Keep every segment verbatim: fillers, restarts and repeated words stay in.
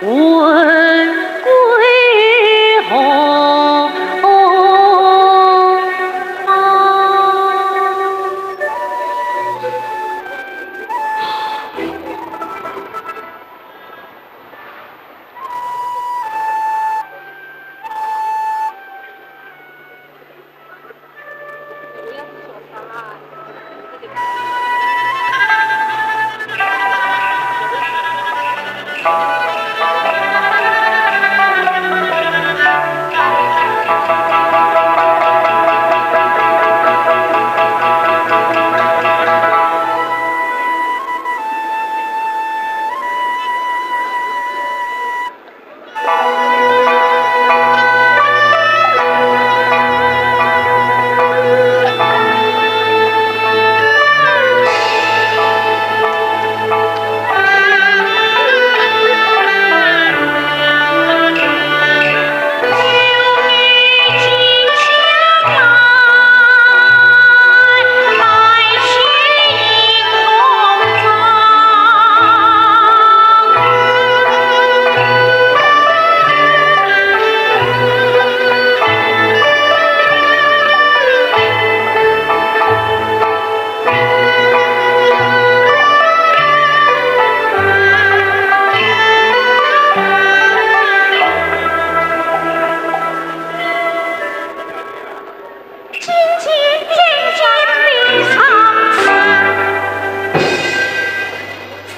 问归何方？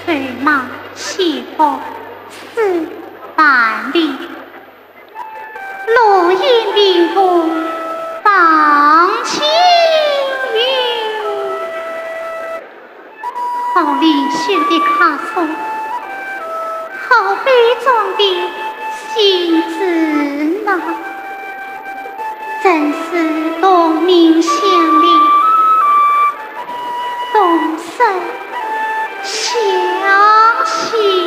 水马西风四万里，落雁鸣凤望青云。 好灵秀的客舍，好悲壮的心志呐，真是同命相连，同生相惜。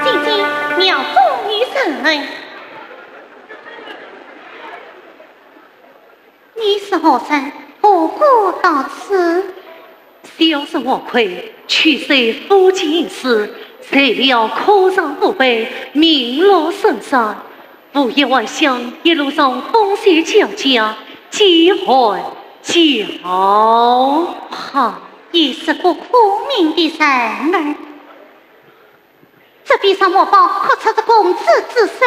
姐姐，庙中有人。 你是何人？何故到此？小生王魁，去收夫妻一事，累了科场武备，名落孙山，无意还乡，一路上风雪交加，饥寒交。好，也是个苦命的人儿。这边上莫非可出自公子之手？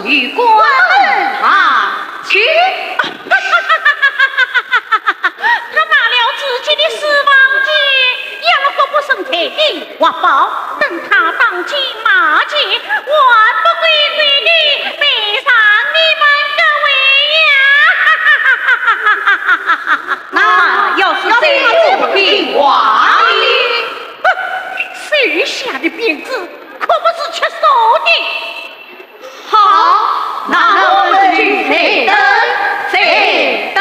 与官场去。他拿了自己的私房钱，养了郭博生在地挖宝，等他当街骂街，还不跪跪地赔偿你们各位呀！那要是这种的话呢？哼，手下的辫子可不是吃素的。 好，那我们就再等，再等。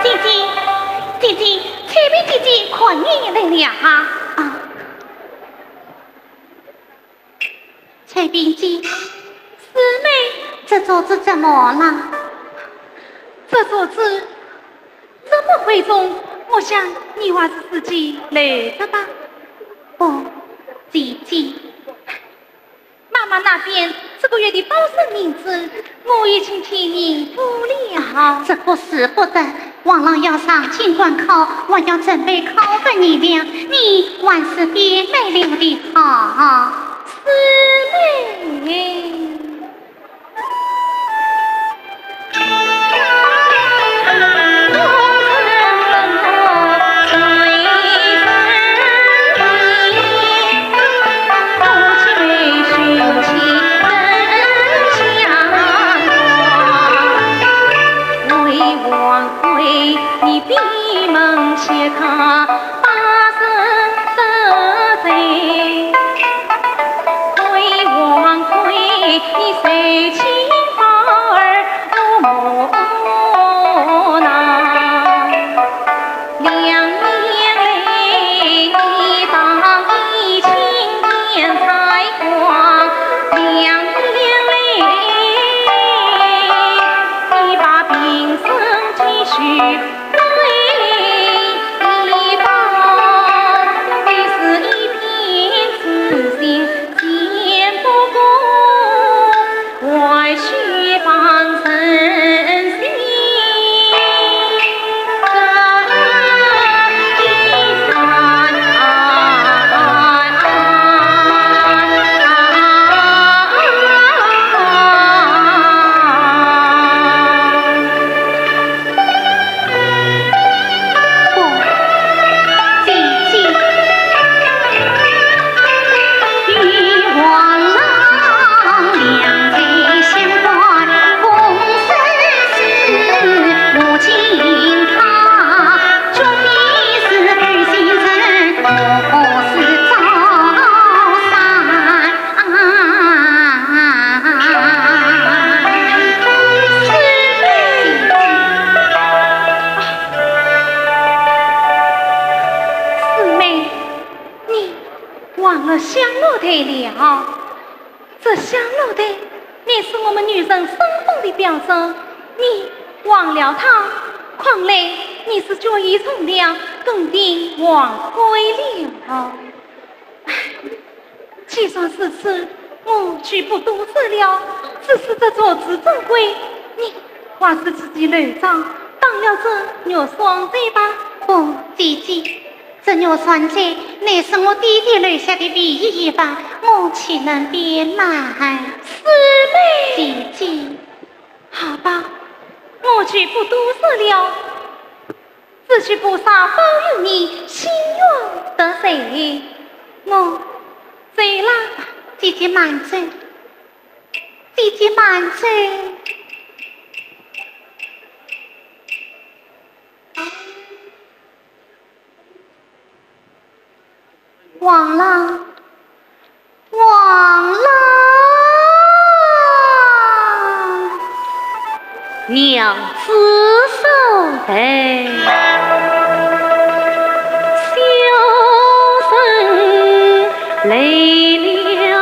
姐姐，姐姐，采萍姐姐看你来了啊！啊，采萍姐，师妹，这桌子怎么了？这桌子 这么贵重，我想你还是自己来着吧。不，姐姐。妈妈那边这个月的包生银子，我已经替你付了。这个使不得，王郎要上京赶考，我要准备考文银两，你还是别卖了的好。师妹。忘了香炉台了。这香炉台乃是我们女人生活的标准，你忘了它，看来你是决意从良，肯定忘怀了。唉，既然如此，我就不多说了。只是这坐姿正规，你还是自己来上，当了这玉霜钗吧。不，姐姐， 这玉霜钗乃是我爹爹留下的唯一遗物，我岂能变卖？师妹！姐姐。好吧，我就不多说了。只求菩萨保佑你心愿得成。我走了。姐姐慢走，姐姐慢走。 王郎，王郎。娘子收回，小生来了。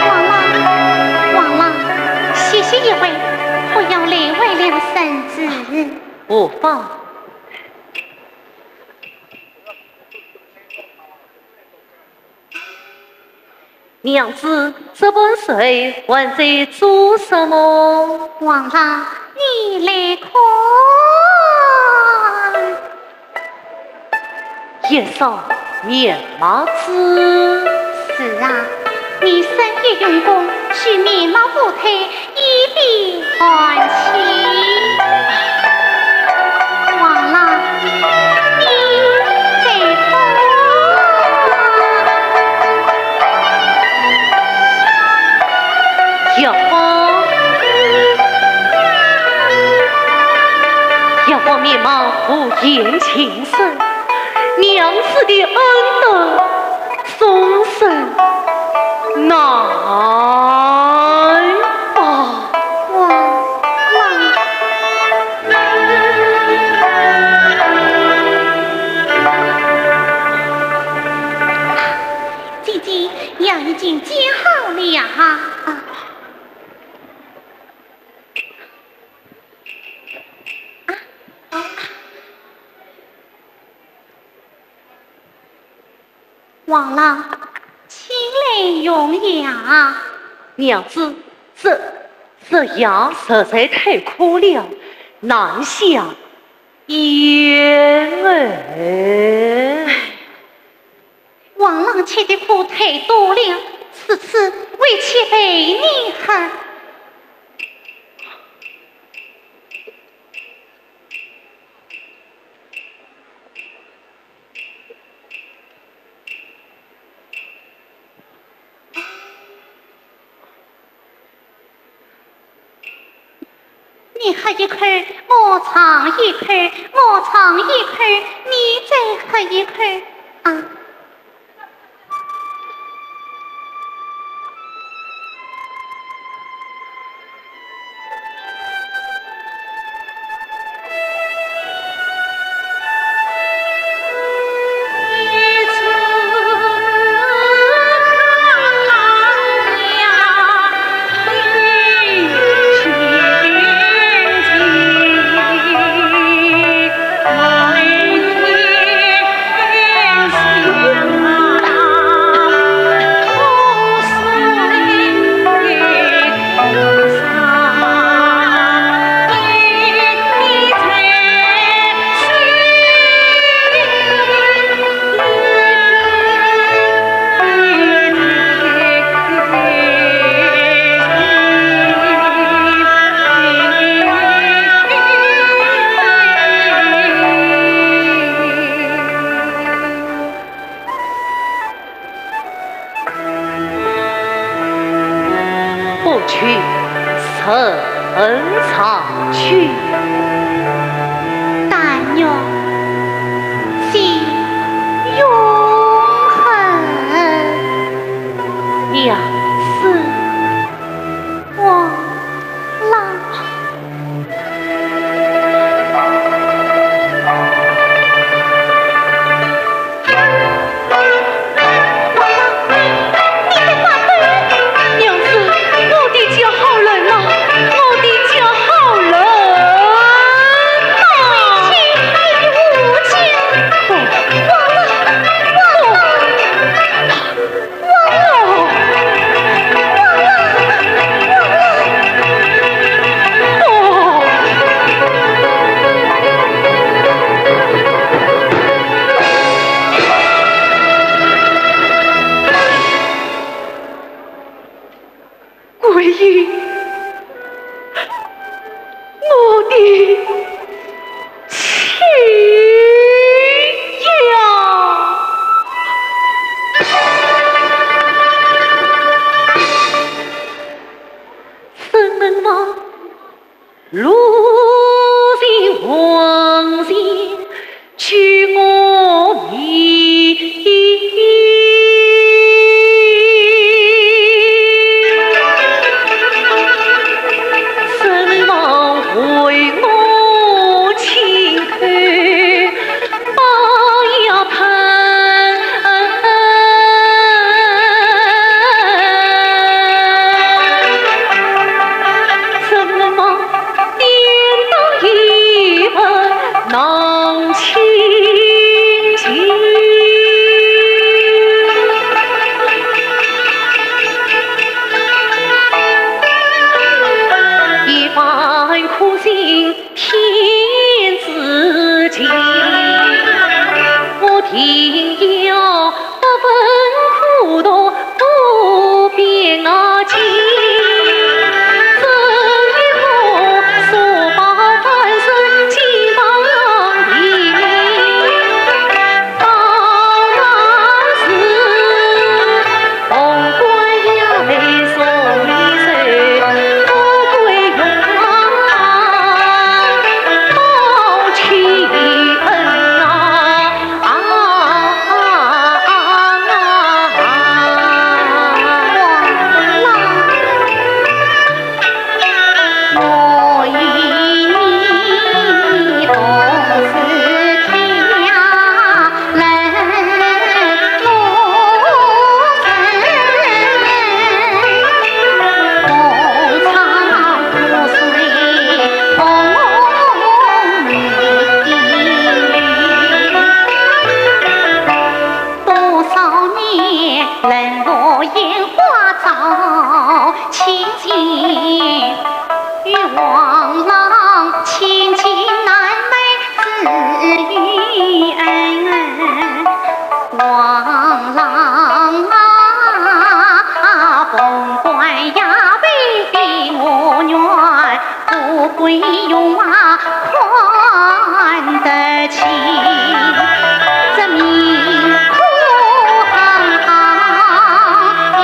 王郎，王郎，歇息一会，不要累坏了身子。无妨。 娘子，这般时候还在做什么？王郎，你来看。一双棉帽子。是啊，你深夜用功，取棉帽护腿， 以备寒气。王郎，你再看。一方，一方棉帽护眼睛。 娘子的恩德，终身难报。王郎。姐姐，药已经煎好了呀。啊。 王郎，请来用药。娘子，这，这药实在太苦了，难下咽喉。王郎吃的苦太多了，此次委屈陪你喝。 你喝一口，我尝一口，我尝一口，你再喝一口啊。不去，深藏去。但愿心永恒。娘子。 我老。娘子，我的脚好冷啊，我的脚好冷啊！你与我讲。不，不，不。 桂英，我的妻呀！生门房，路前黄泉 救我命。生门房为我轻叩，把呀盼。生门房 点灯一炦望清净。一炦苦心天子情，我定要不分苦痛 不变啊情。多少年冷落烟花照千金，与王郎千金难寐只有恩。王郎啊，凤冠霞帔比我愿， 富贵荣华看得起，这面孔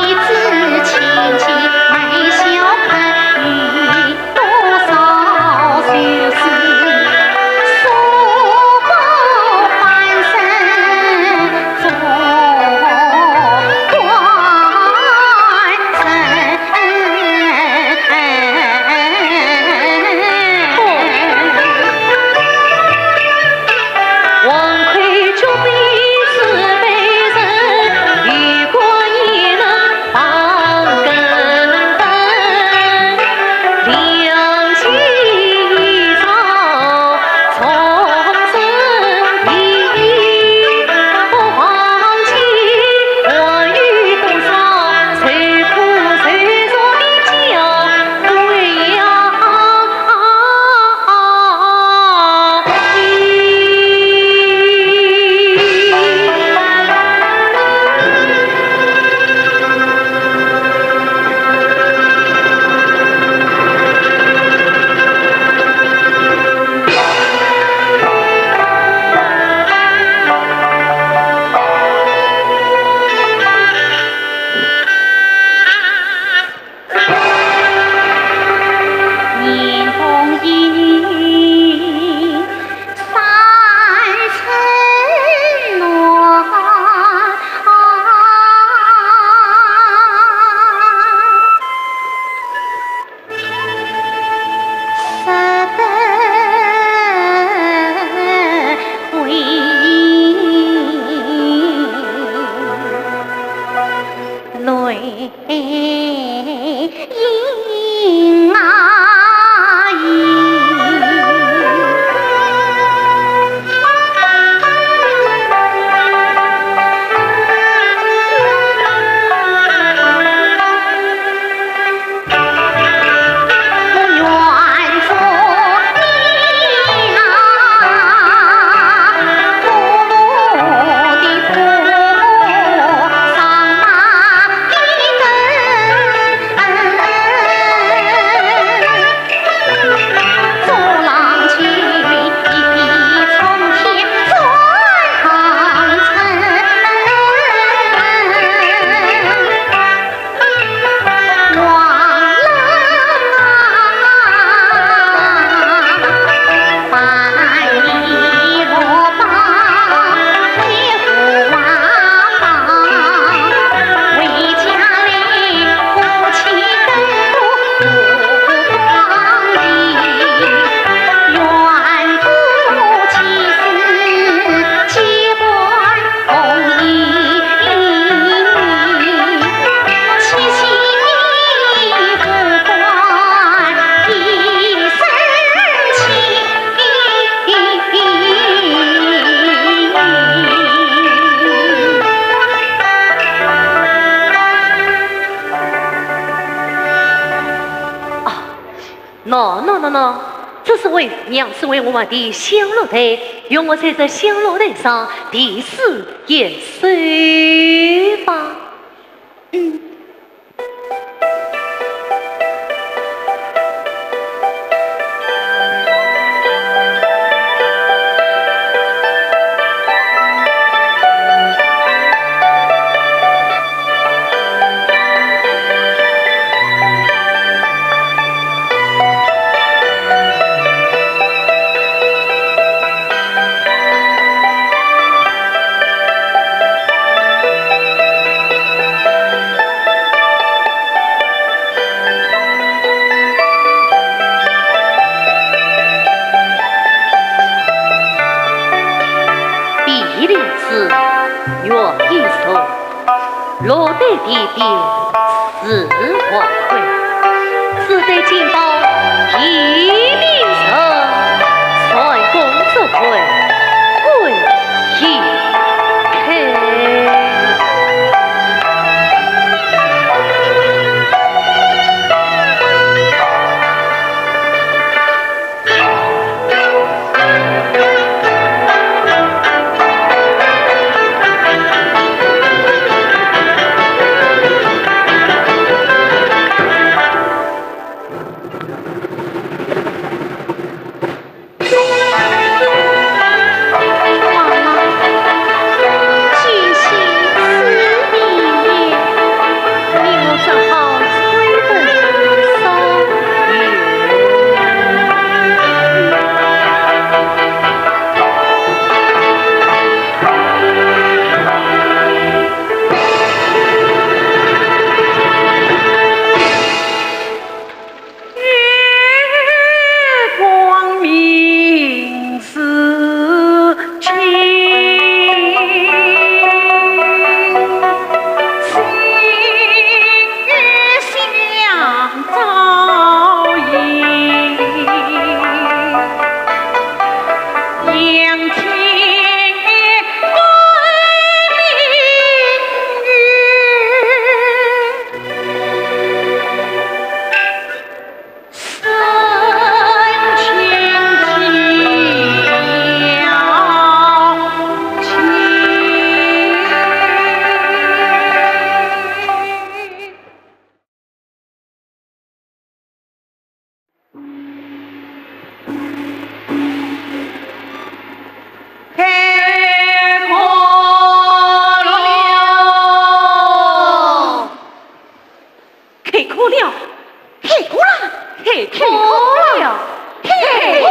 一枝千金难小看，有多少就是数不完身。 哦，泪盈啊盈。喏喏喏喏，这是为，娘是为我们的香炉台，容我在这香炉台上题诗一首吧。嗯。第一联是月一愁。 落得地边是黄昏，只得金榜题名时，蟾宫折桂桂已开。 月光明似镜，星月相照应。开科了！开科了！开，开科了！开科了！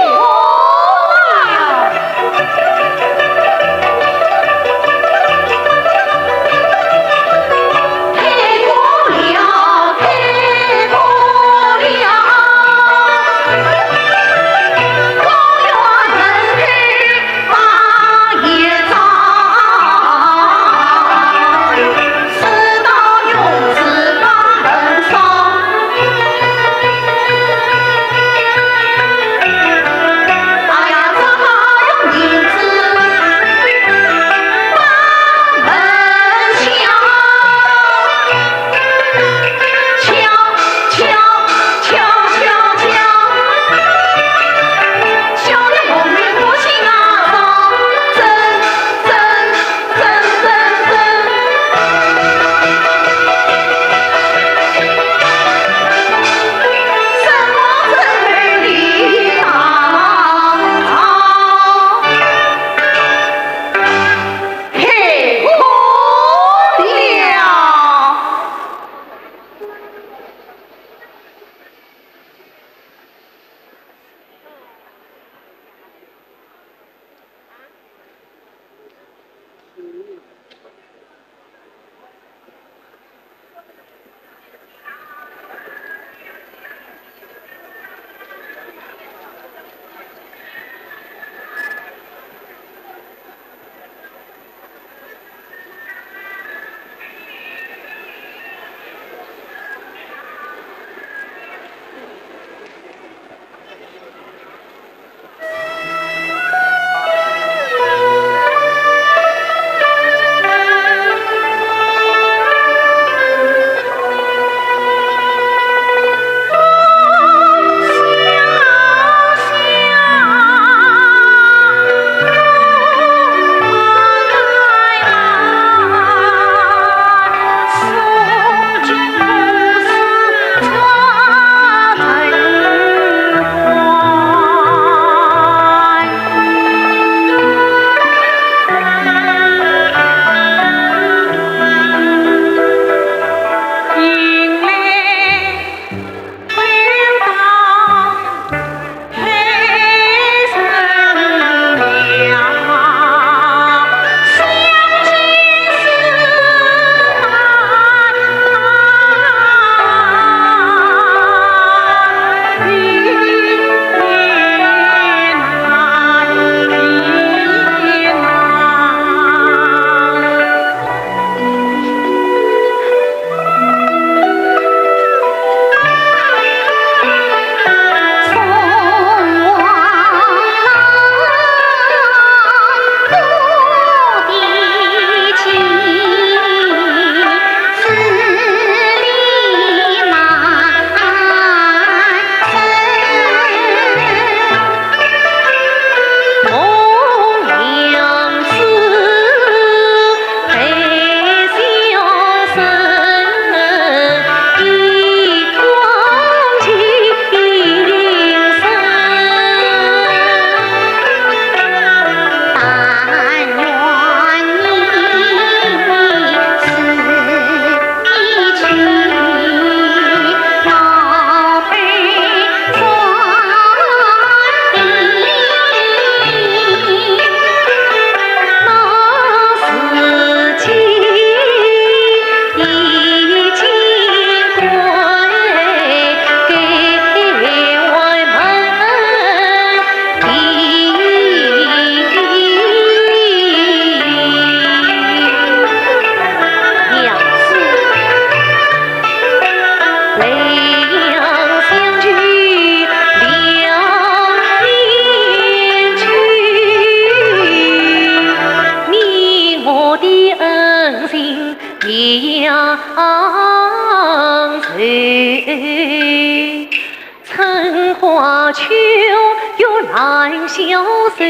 春花秋月难相守，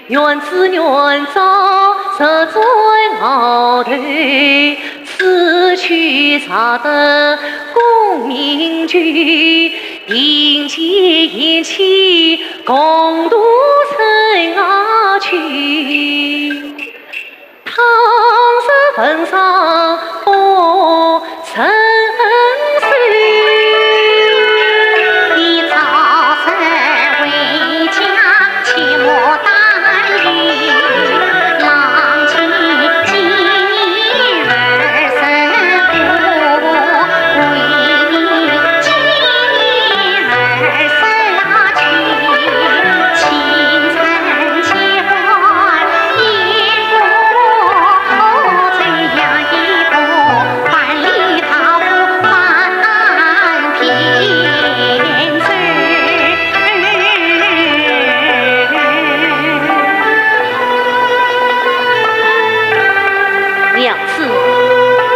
缘只缘朝夕转熬头。此去才得功名就，并肩一起共度春夏秋。 倘若逢上不成熟，一朝晨回家，切莫打雨，郎情今年二十五，为你今年二十七，青春期 娘子，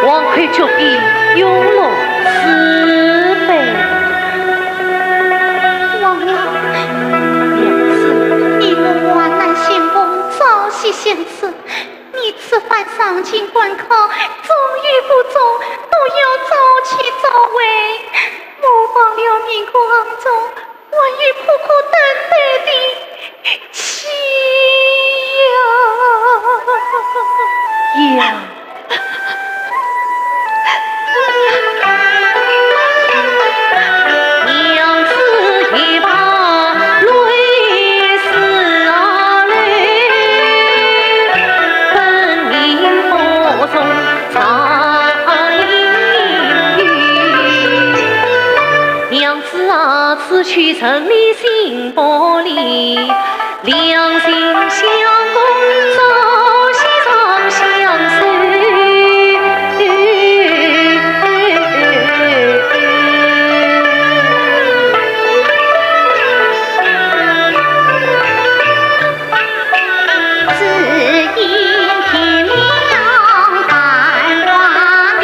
王魁举杯，永乐此杯。王郎。娘子。你我患难相逢，朝夕相处， 你此番上京赶考，中与不中，都要早去早回，莫忘了明月暗中，还有苦苦等待的妻呀。呀。 娘子啊，此去成你心不离， 两心相共，朝夕长相守。只因天凉繁华地，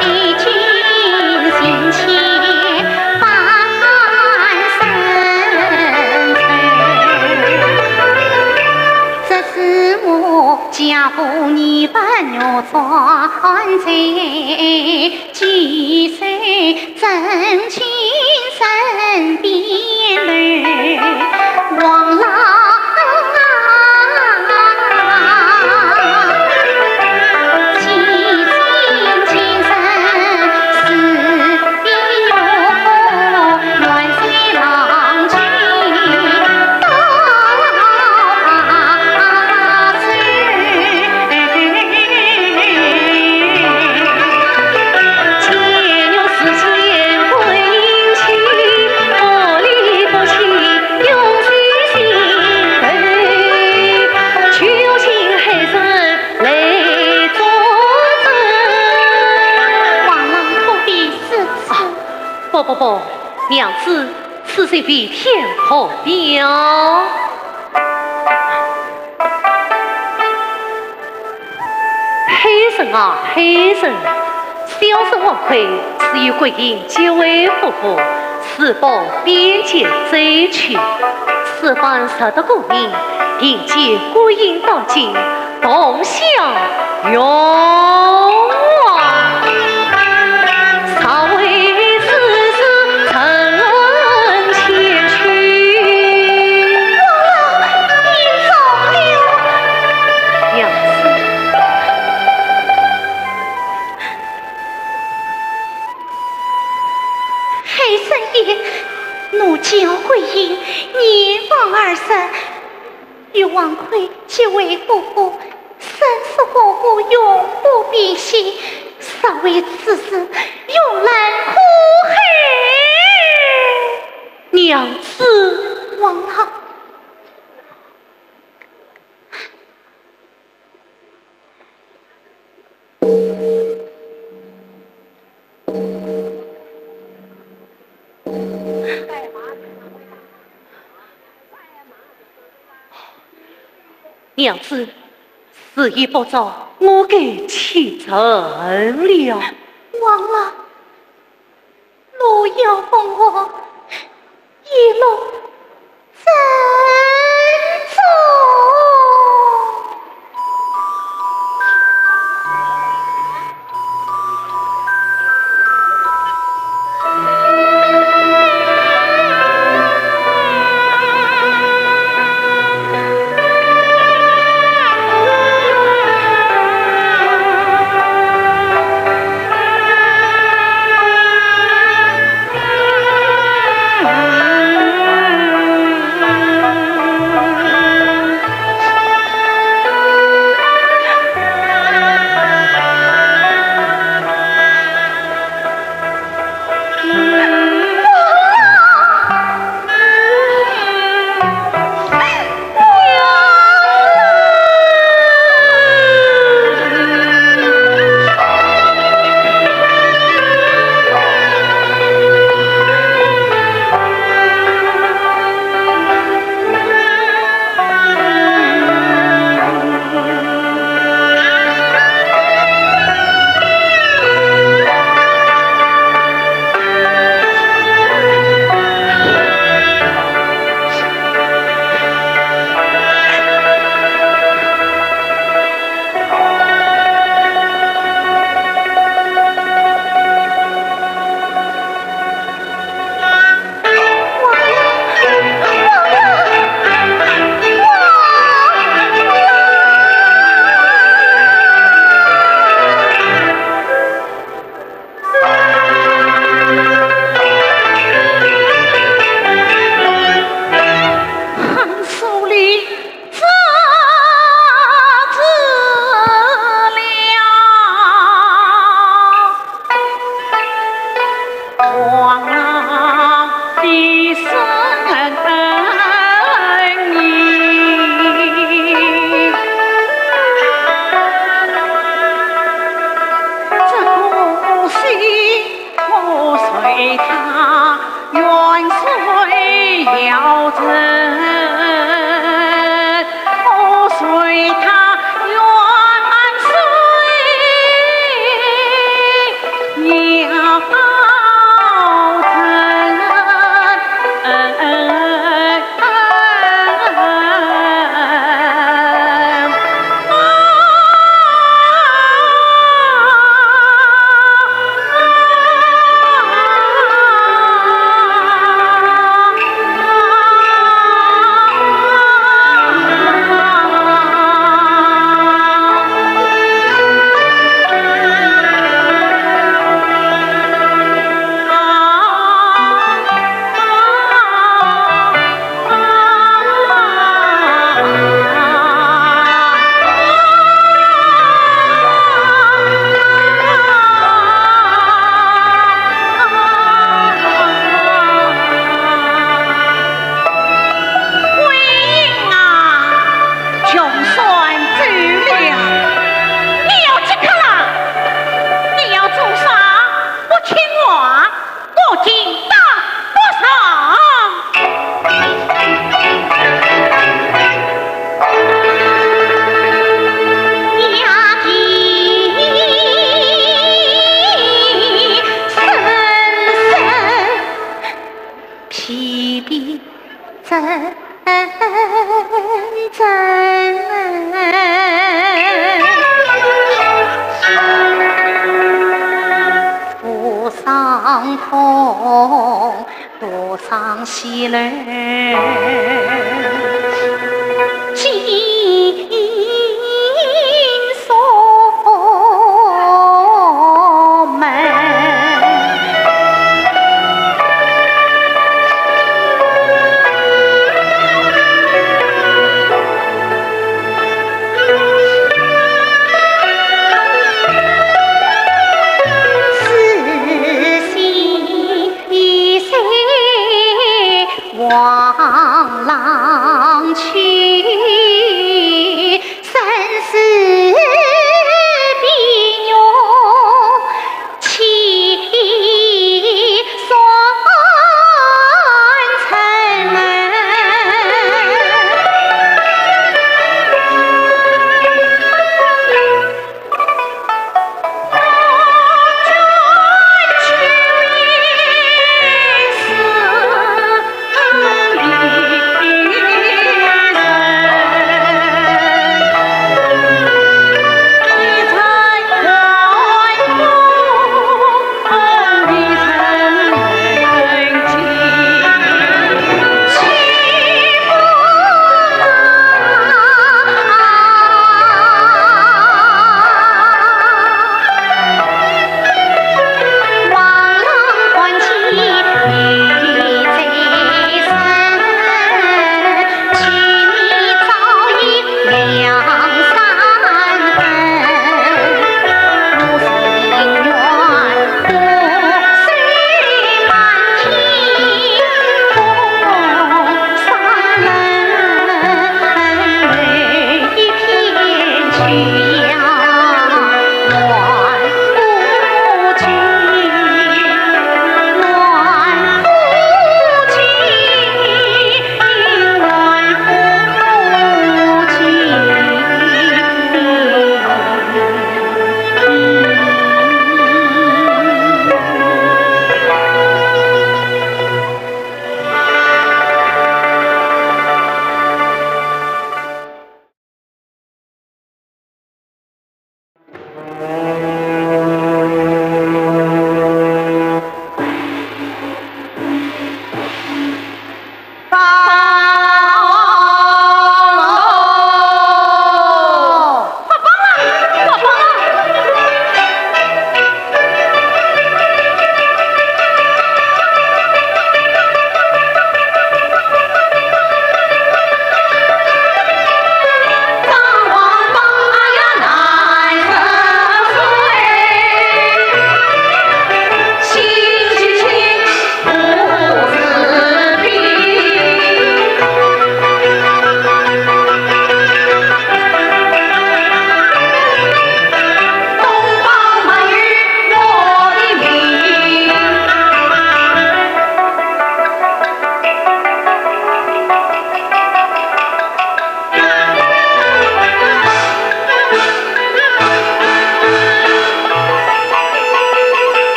一见心切 半生愁。这是我家父你不愿转ใจ，几岁正经身边头，王郎啊。 王郎不必如此。啊，不不不，娘子，此事比天可表。黑人啊，黑人，小生王魁是与桂英结为夫妇， 自保边疆走去，此番值得功名，定见桂英到京，同享荣华。尚未此时，怎能前去？娘子。 黑人爷，奴家桂英年方二十，与王魁结为夫妇，生死祸福永不变迁，若为此事，永难可悔。娘子。王郎。 娘子，时已不早，我该启程了。王郎。不要问我一路怎走。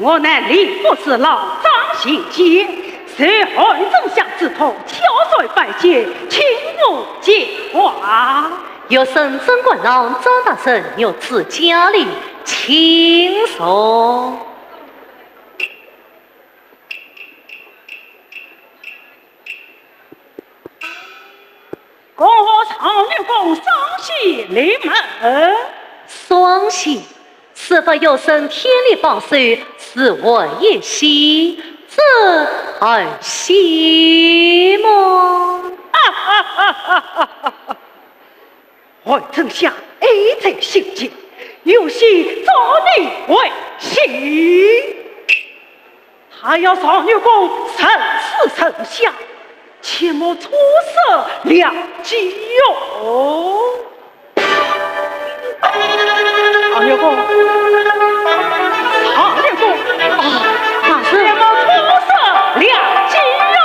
我乃礼部侍郎张行简，受韩丞相之托，巧算拜见，请我见话。学生曾国郎张大人御赐佳礼，请坐。 恭贺状元公双喜临门。双喜，实不学生天理保守，是为一喜，这二喜么？哈哈哈哈哈哈！ 韩丞相爱在心间，有喜早你为喜。他要状元公成子成香，切莫错失良机哟。状元公，状元公，啊，大人，切莫错失良机哟。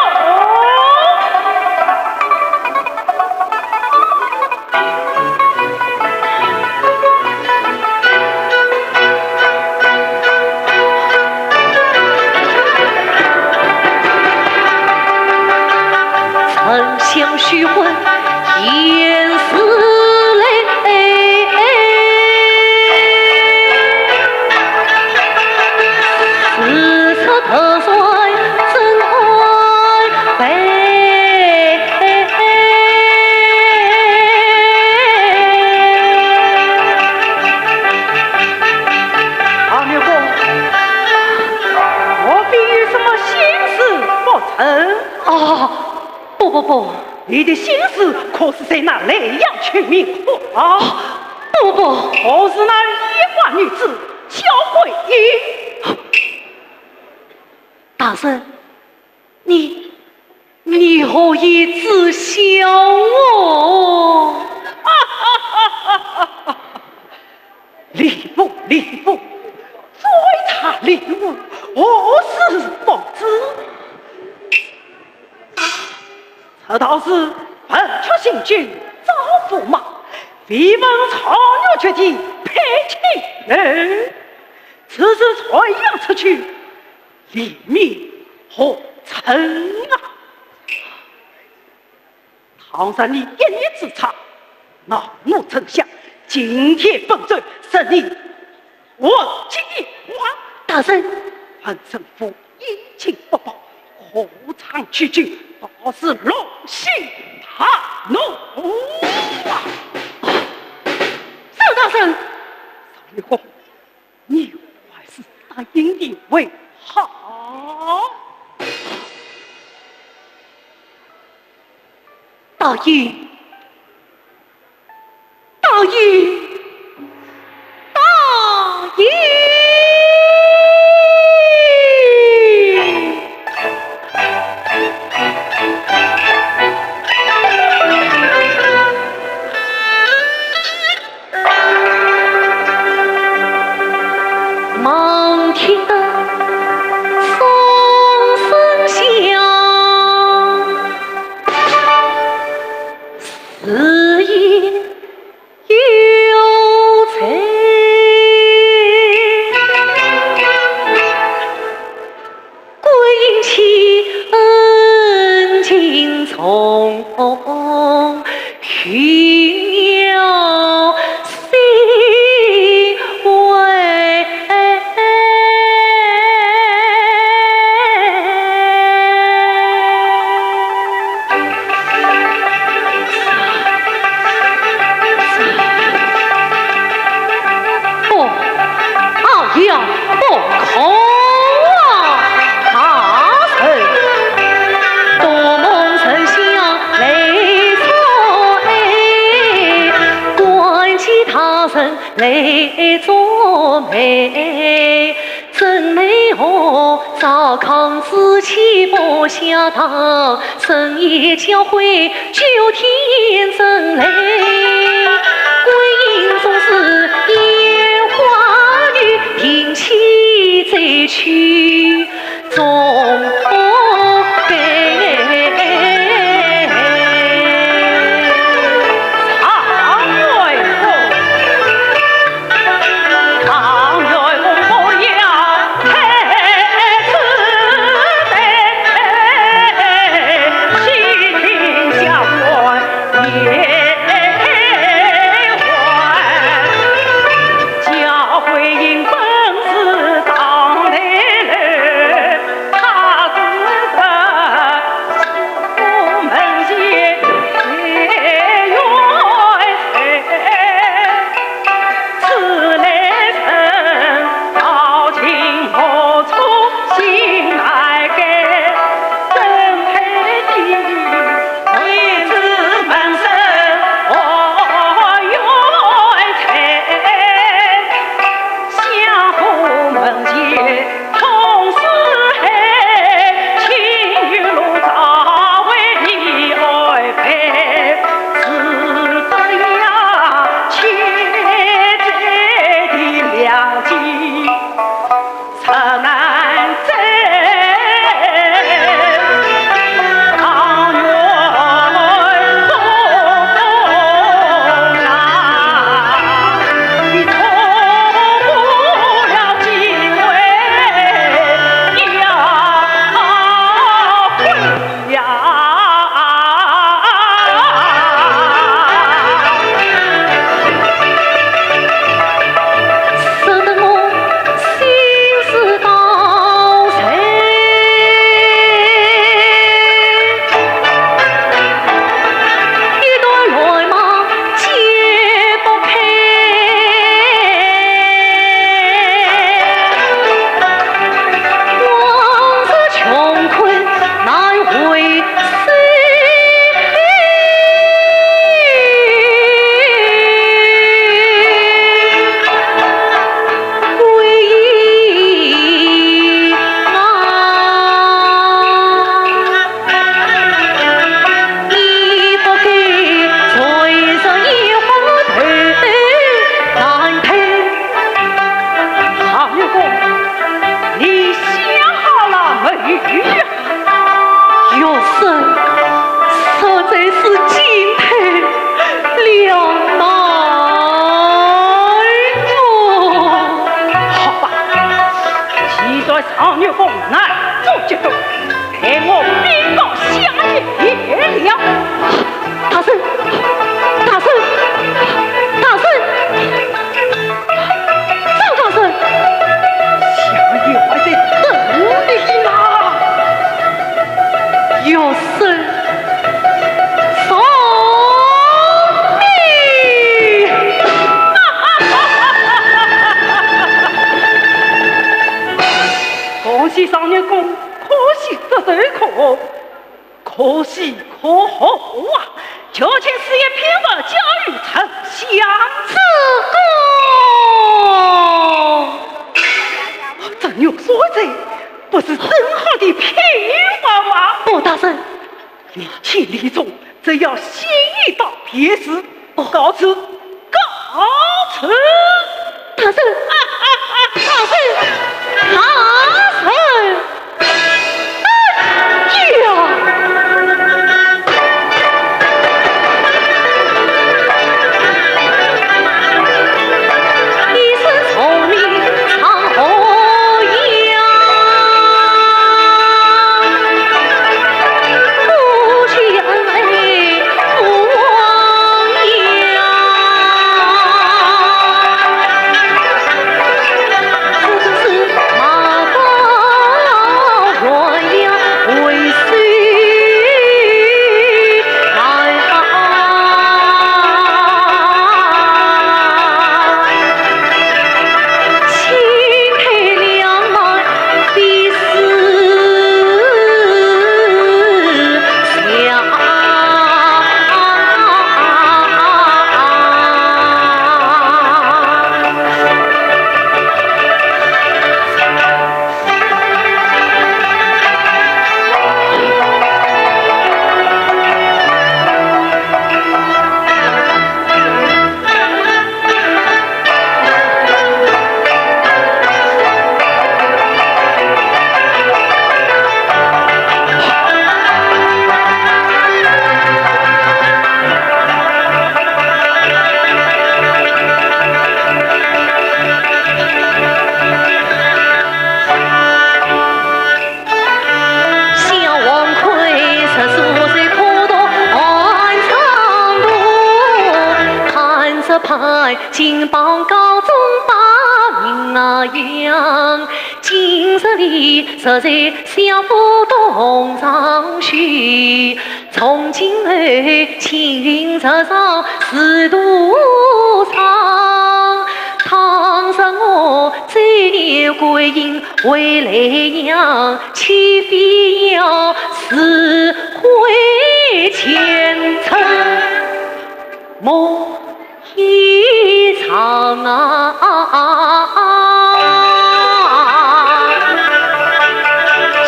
沉香虚幻，烟似泪。似出头山真爱悲。状元公，何必有什么心事不曾？啊，不不不。你的心事可是在那莱阳求名啊？不不。可是那夜华女子焦桂英？大人， 你，你何以知晓我？礼部，礼部，追查礼部，何事不知？这道是文曲星君招驸马，未闻状元决定配亲人，此事传扬出去， 李密何曾啊？倘然你一念之差，恼怒丞相，惊天动地，任你问计。大人，文生府一情不报，何尝去救，倒是龙心大怒啊！是大人。赵玉公， 你还是答应的为好。答应，答应，答应。 望听得众声响，四野有贼。 桂英欺恩情重，平了心危。哦， 哎呀，不可啊！大人，多蒙丞相来作媒，管教大人来作媒，真奈何糟糠之妻不下堂，深夜教诲 九天真雷，桂英总是烟花女，定期再去总悲。状元公，状元公不要太学生实在是进退两难哦。好吧，既然状元公难做决断，待我禀告相爷了。大人，大人，大人！ 张大人，相爷还在等你呢。学生遵命。恭喜状元公，可喜这首可 可喜可贺啊！就请师爷批文交与丞相。主公。这玉扇绛，不是正好的批文吗？不，大人。礼轻礼重，这要写一道批示。哦。告辞。 告辞。大人，大人，大人！哎呀！一声从命唱河阳。 想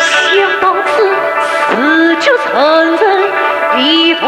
到此，自觉沉沉一头。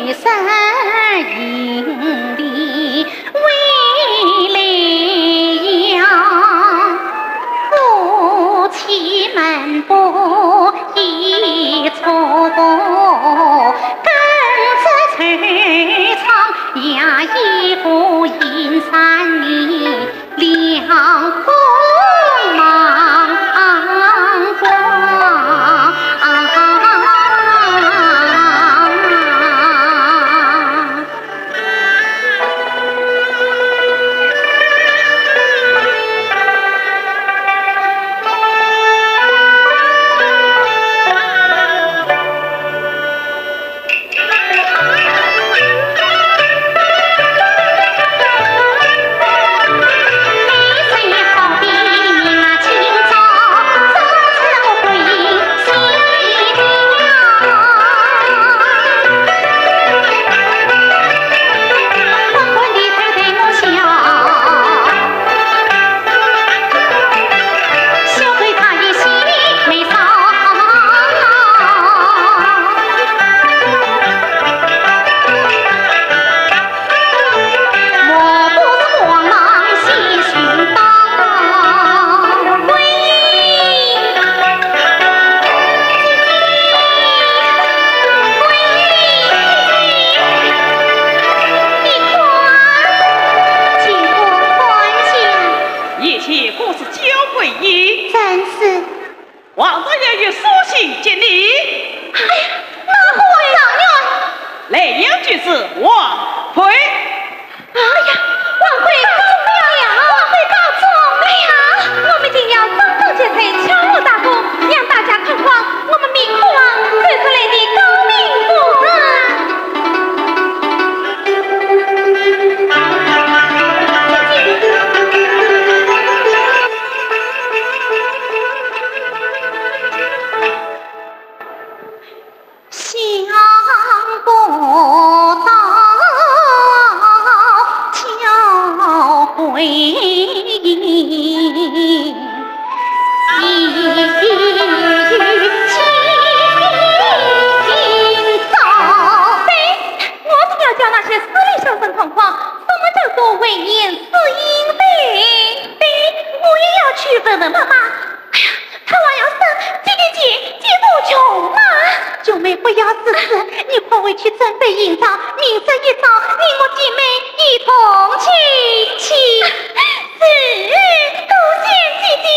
人迎礼为礼呀，夫妻们不宜错过，跟着周仓呀，一步迎上你。 两光芒光。一切各自交给你。正是。皇上要有书信接你。哎呀，那皇上呢？来人就是王魁。哎呀，王魁告状了！王魁告状了！哎呀，我们定要张灯结彩，敲锣打鼓，让大家看看我们明皇追出来的高明夫人。 我总要教那些私立小生看看，什么叫做危言私隐的。对，我也要去问问妈妈。哎呀，她还要生姐姐姐姐多穷吗？九妹不要思思，你快回去准备行装，明日一早你我姐妹一同进京。是，多谢姐姐。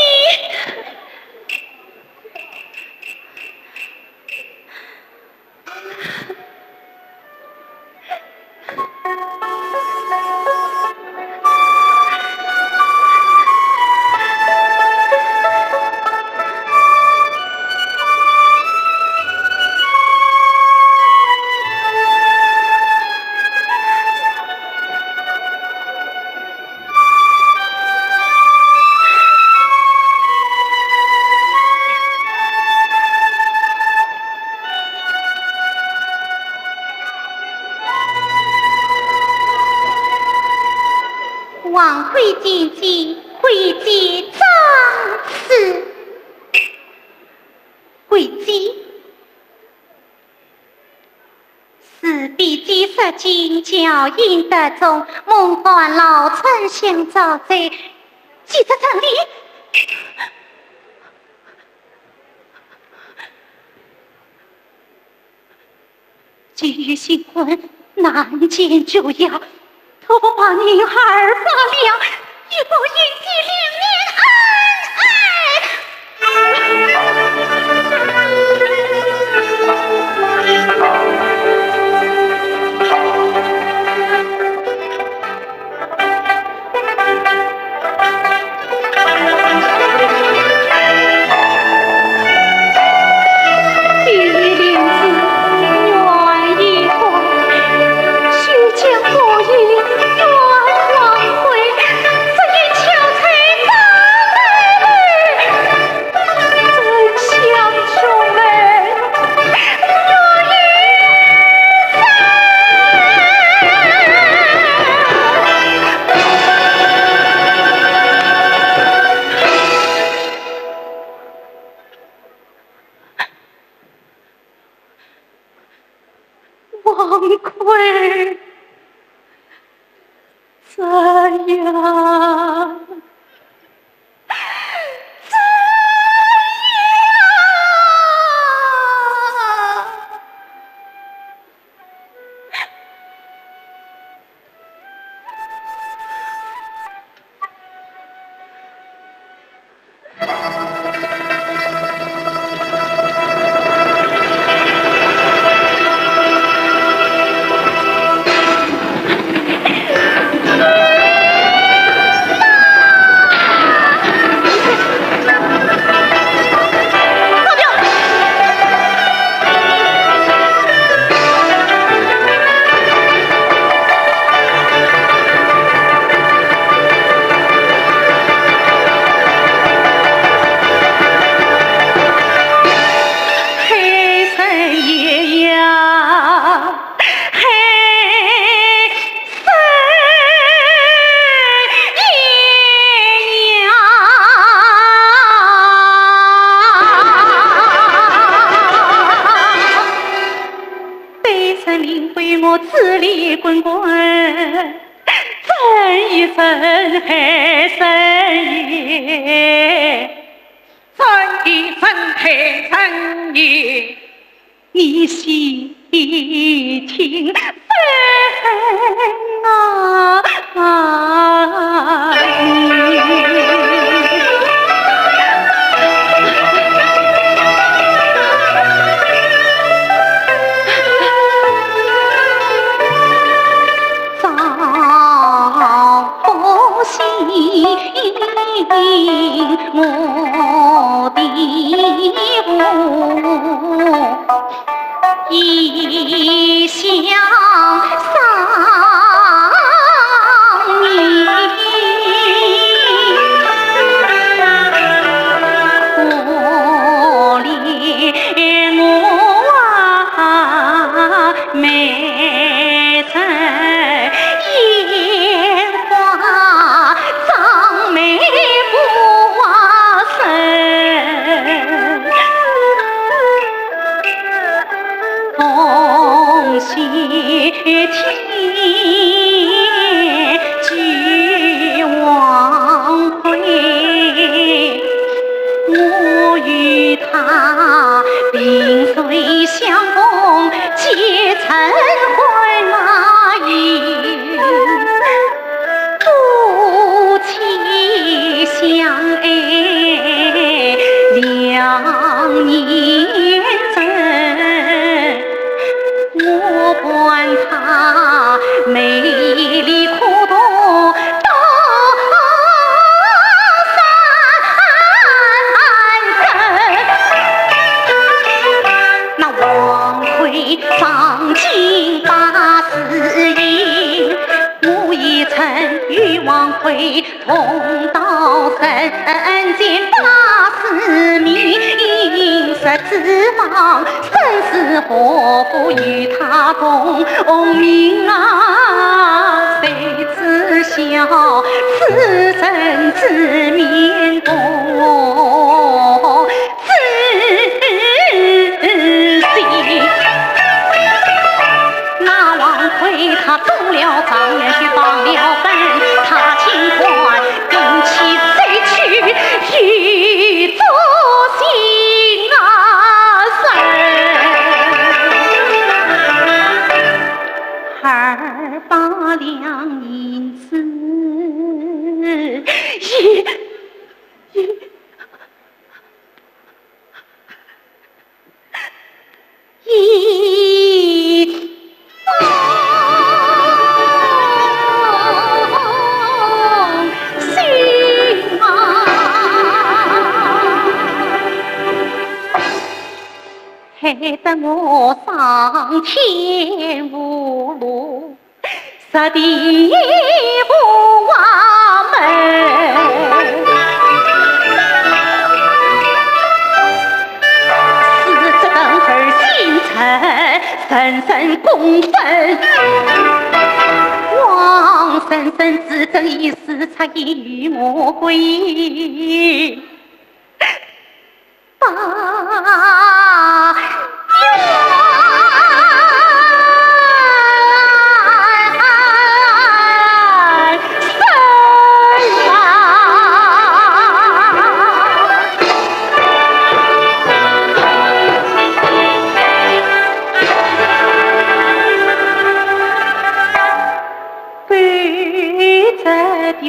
王魁见驾，跪见长吏。跪见。 是比肩说今，交印得中，蒙皇老丞相召罪，即刻成礼。急于新婚，难见主要， 托王爷二百两，以报印记留念恩爱。为怎样？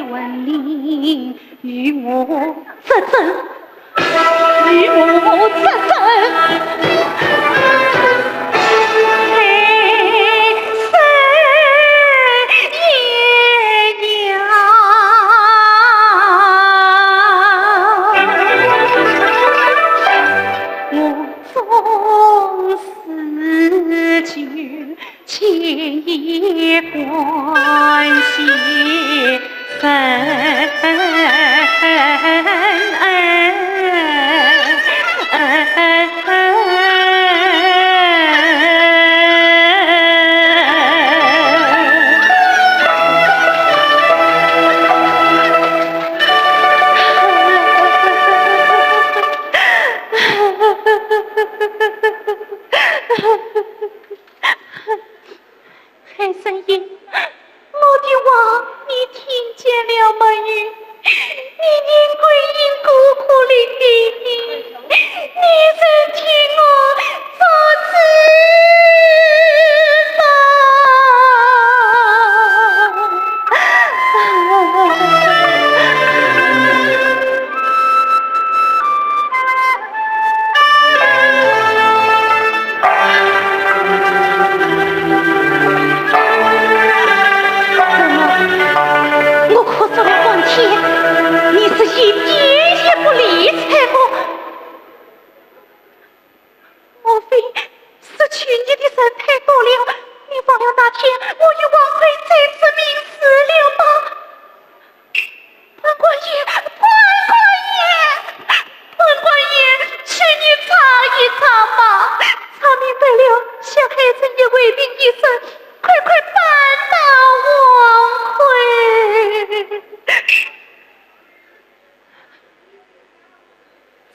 文林与我作证，与我作证。我总是就 千言万谢人恩。海参爷，我的话你听见了没有？你应该因果可怜的，你就替我做主吧。 怎么？我哭诉了半天，你是一点也不理睬我。莫非是求你的人太多了？你忘了那天我与王魁再次盟誓了吗？ 判官爷，判官爷，判官爷，请你查一查吧，查明白了，小孩子也未必一生，快快放了王魁。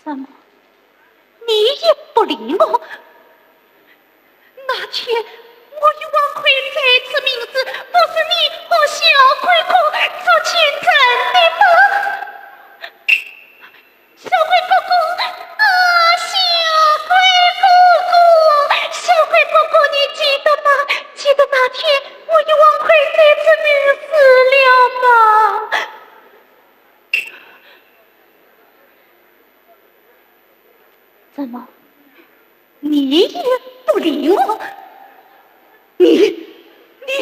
怎么？ 你也不理我？那天我与王魁再次盟誓，不是你和小魁哥做见证的吗？小魁哥哥，啊，小魁哥哥，小魁哥哥，你记得吗？记得那天我与王魁再次盟誓了吗？ 怎么，你也不理我？你，你，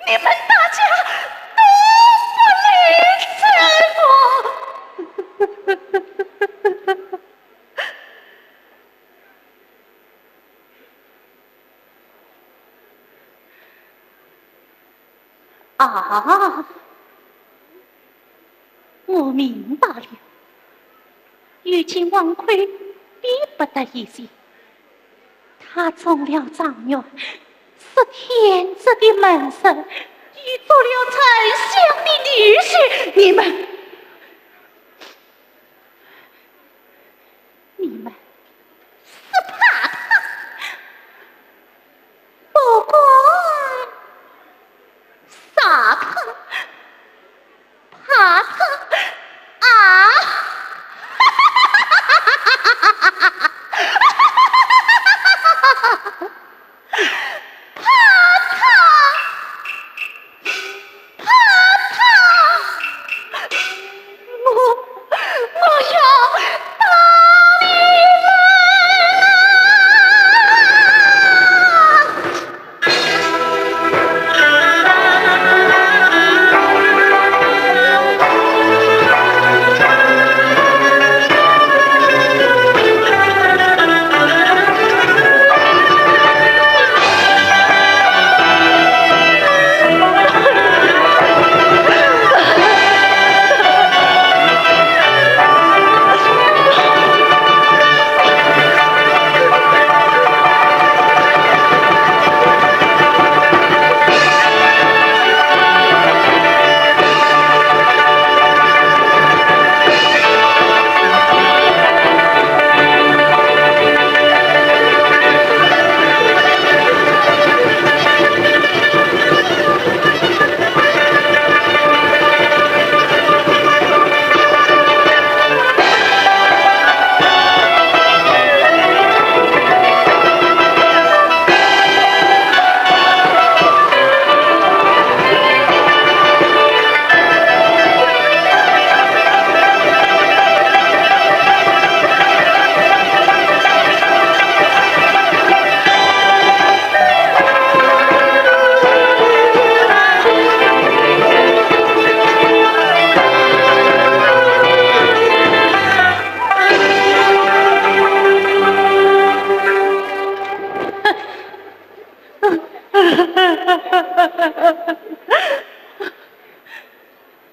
你们大家都不理睬我。啊， 我明白了，如今王魁比不得以前，他中了状元，是天子的门生，又做了丞相的女婿，你们， 你们是怕他，不管杀他，怕他啊！怕他，怕他！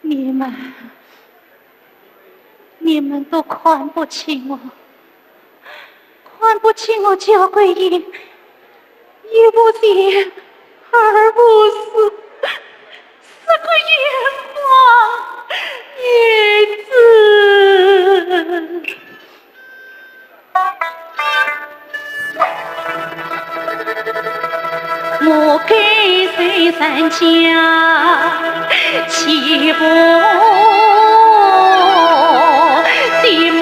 你们，你们都看不起我，看不起我焦桂英，一不做二不四，是个冤枉女子。 我跟随人家起步的马。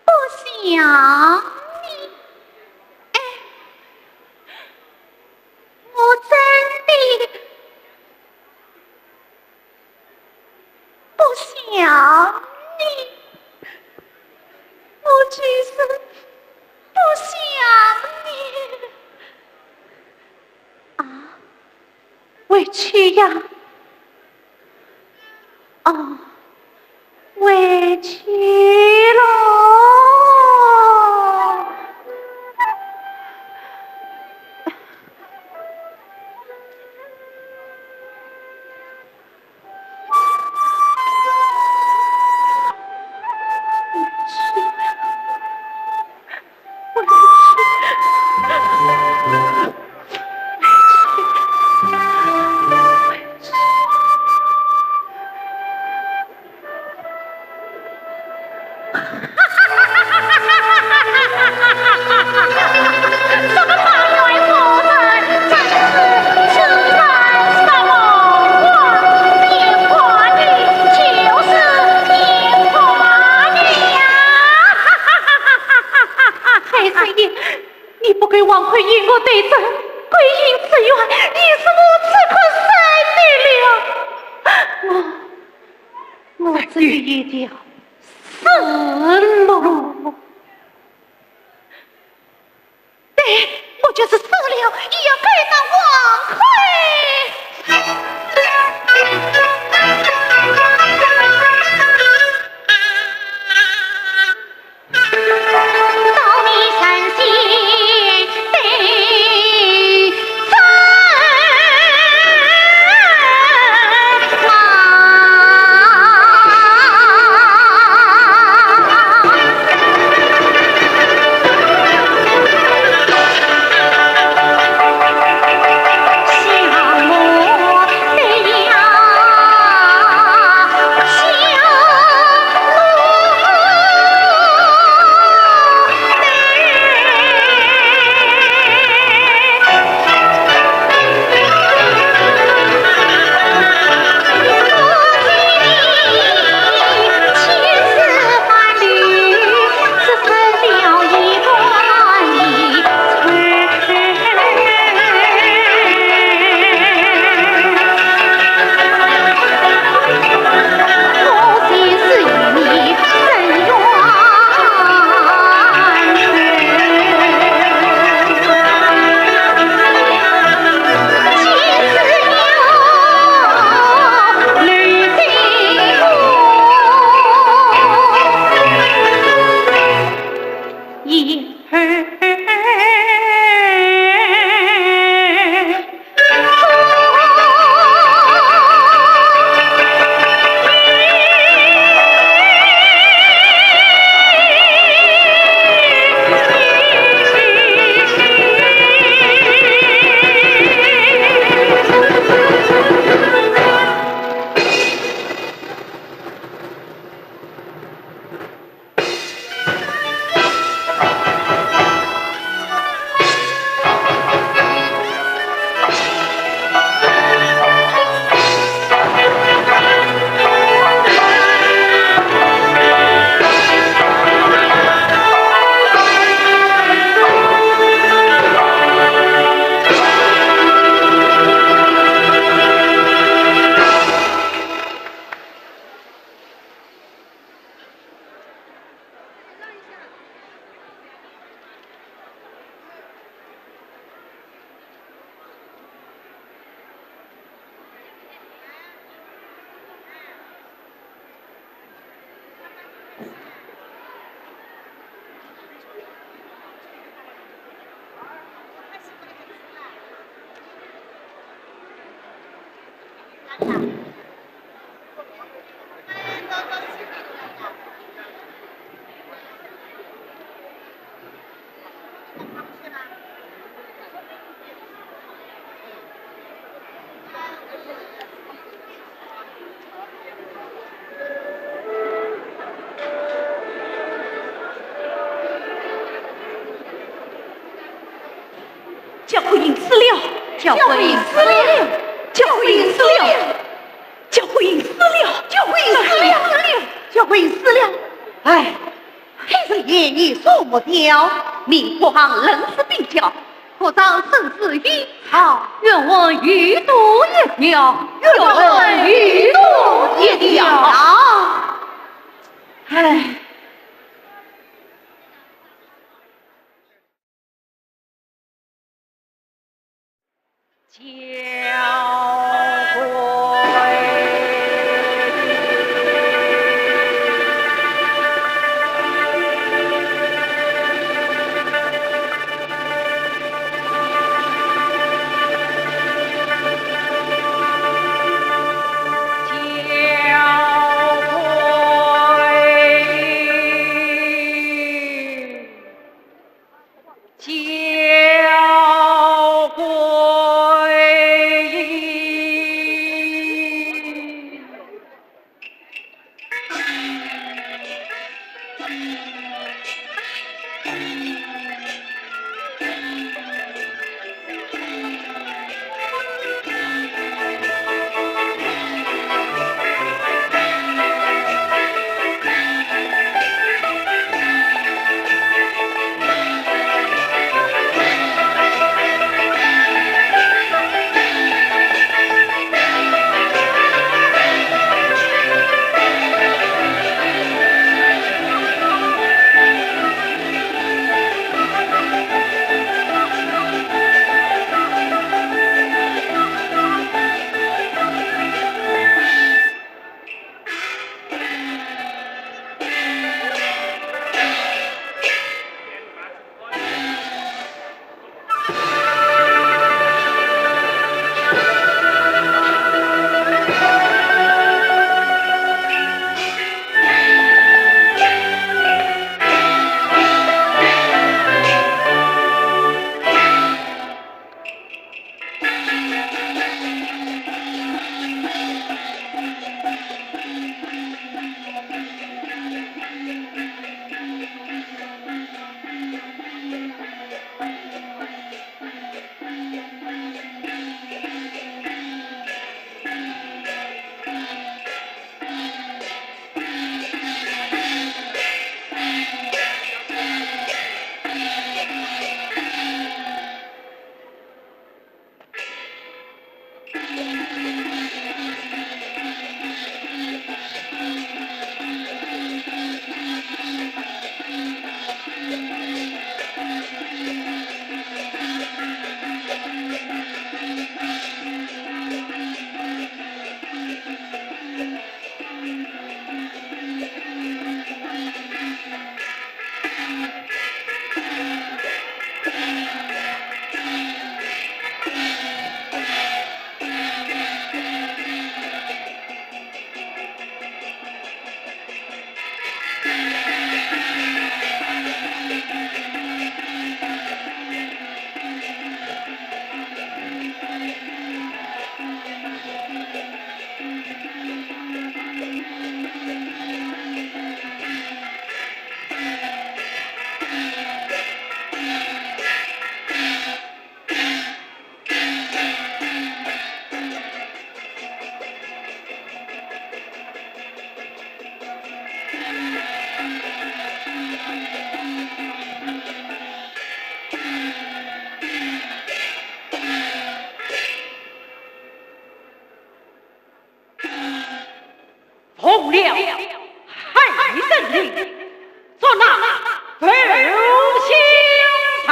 不想你，哎，我真的不想你，我就是不想你。啊，委屈呀， 啊，委屈了。太师爷， 你不该枉费与我对阵，桂英之冤，已是我不可赦的了。我，我只有一条死路。对，我就是死了，也要跟那王魁。焦桂英死了！焦桂英死了！焦桂英死了！焦桂英死了！焦桂英死了！焦桂英死了！哎，黑人爷爷说没掉，民国行冷死冰窖，可上生死一场，冤枉一度一条，冤枉一度一条。哎。 焦桂英。奉了海神令，捉拿刘香山。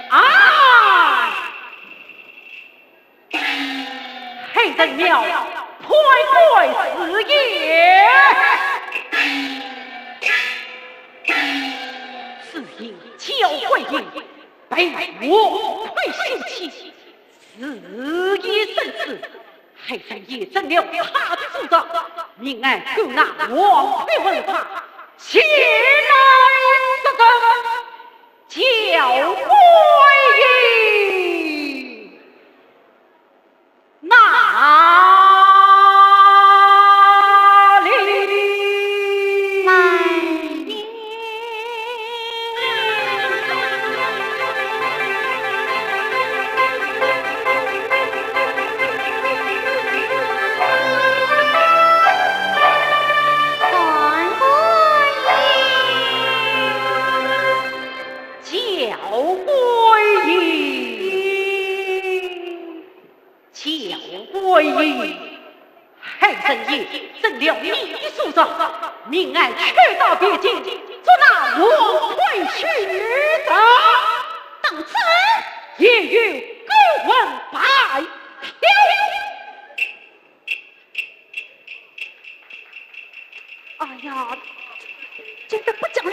啊！海神庙，快快施行。施行交关刑， 被我背信弃义，自缢身死。 害人也准了他的主张，命俺勾拿王魁文他，前来作证。教官爷，哪里？慢点。 教官爷，教官爷，害人也准了你的主张，命俺去到汴京，捉拿王魁去斩。当真？也与勾文罢了。 哎呀，真的不讲了。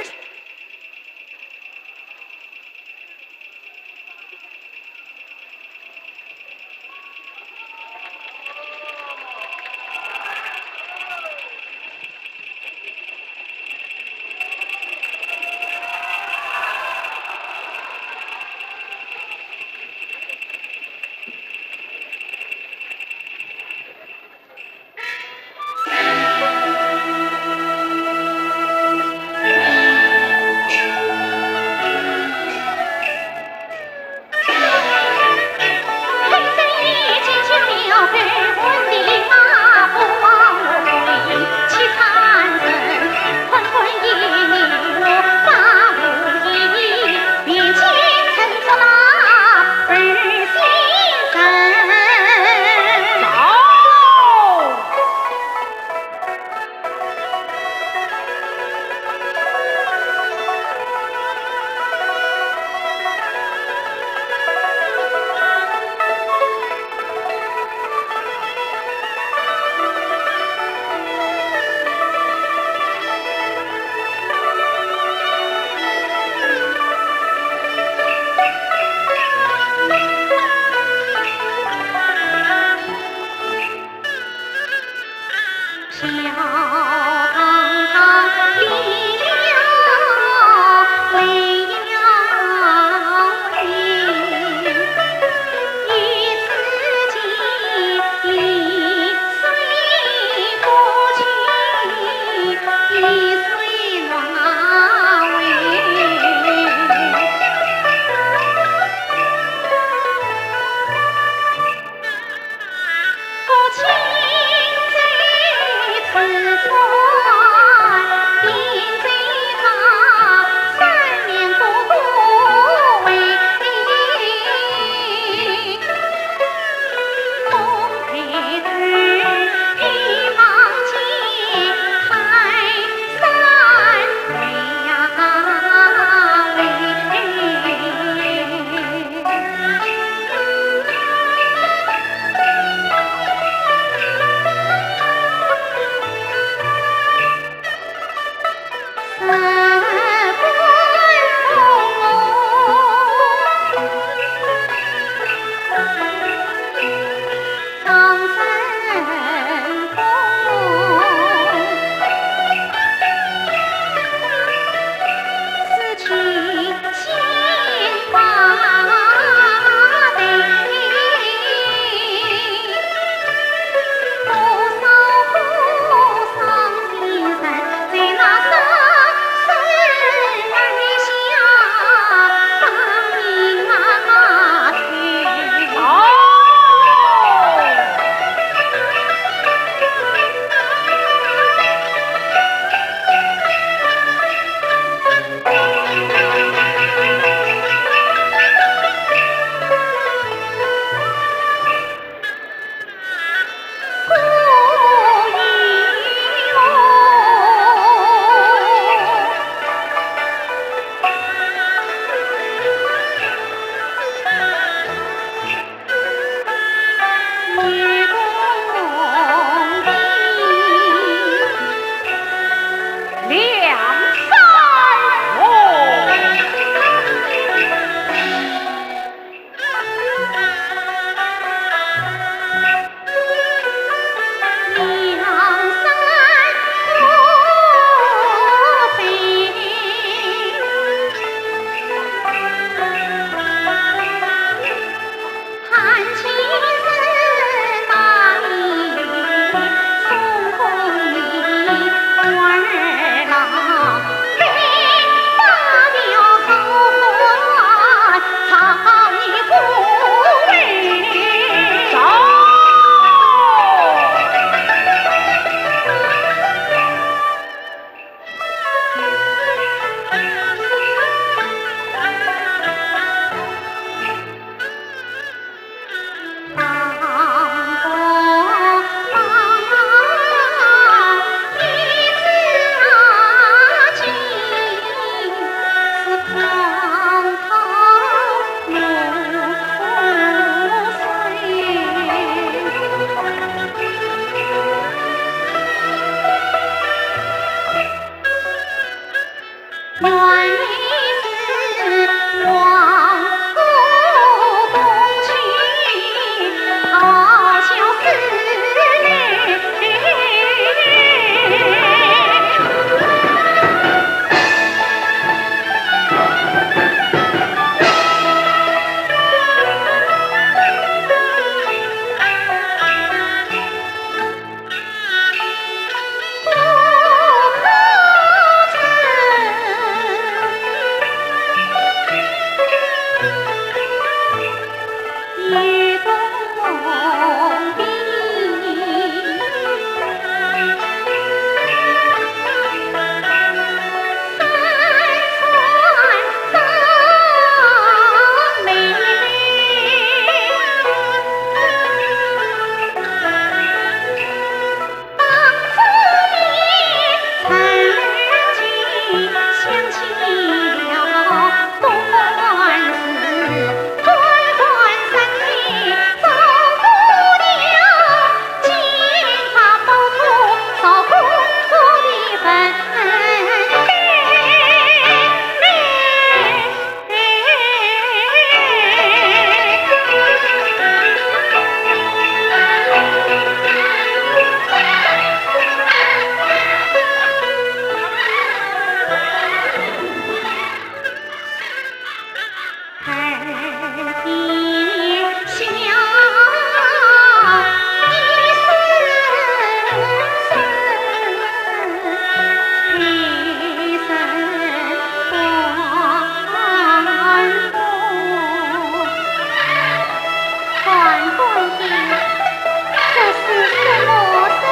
这是什么声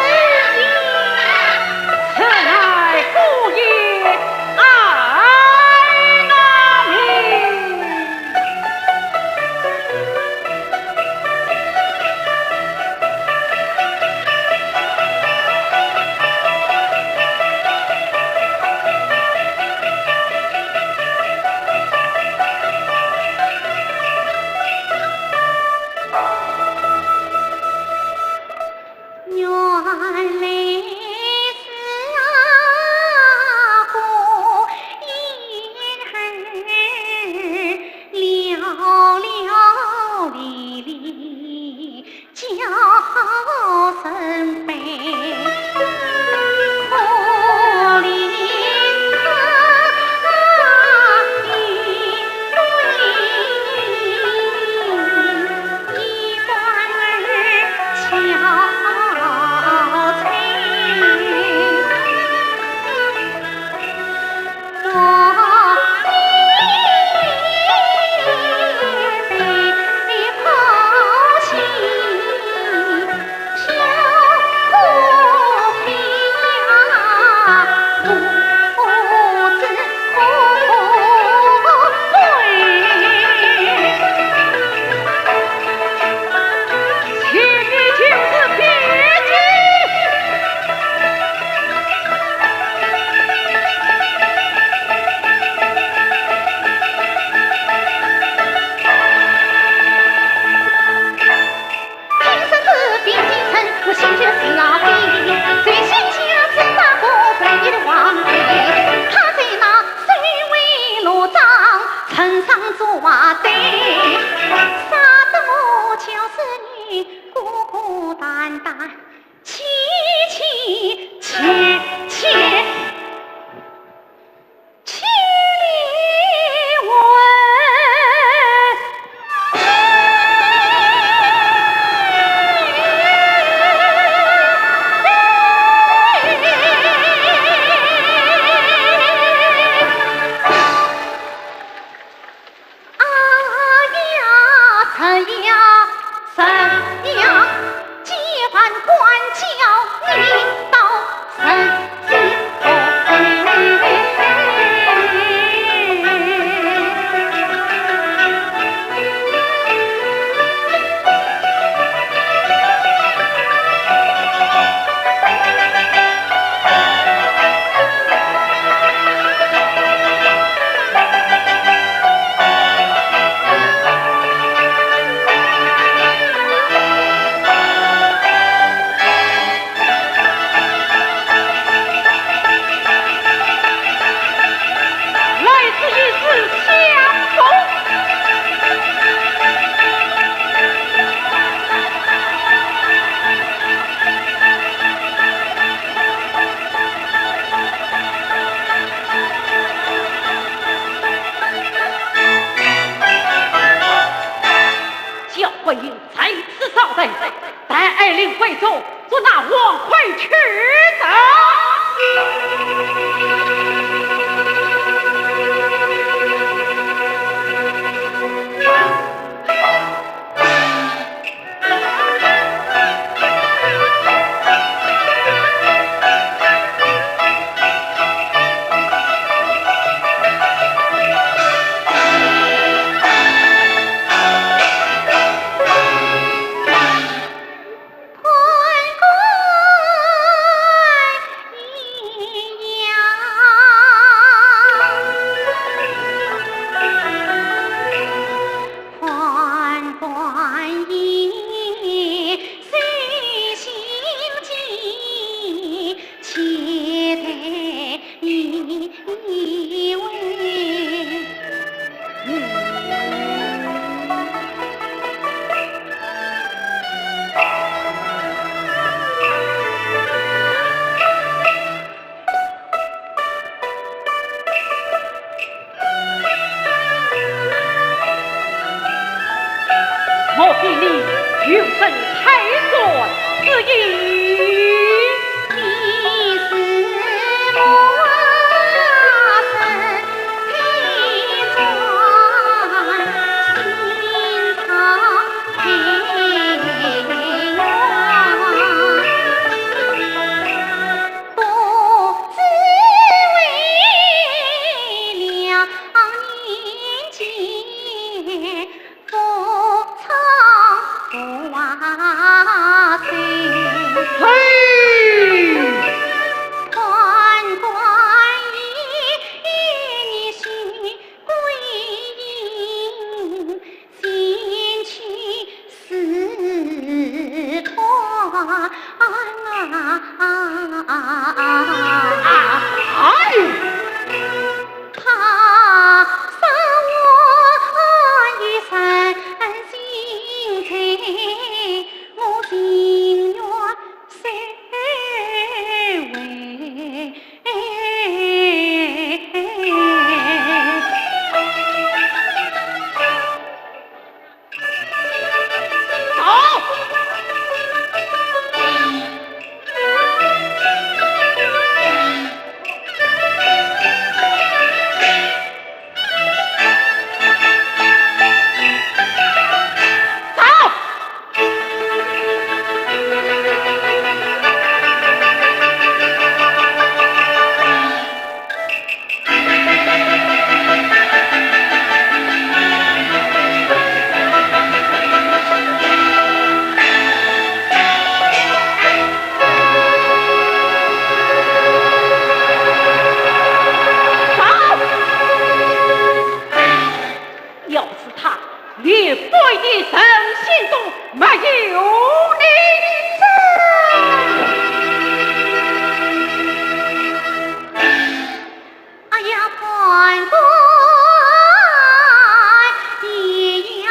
音？此乃姑爷哀亡。教官在此稍待，待艾琳跪坐，捉拿王魁去斩。你有甚太酸之意？要是他连半点诚信都没有呢？哎呀，判官爷呀！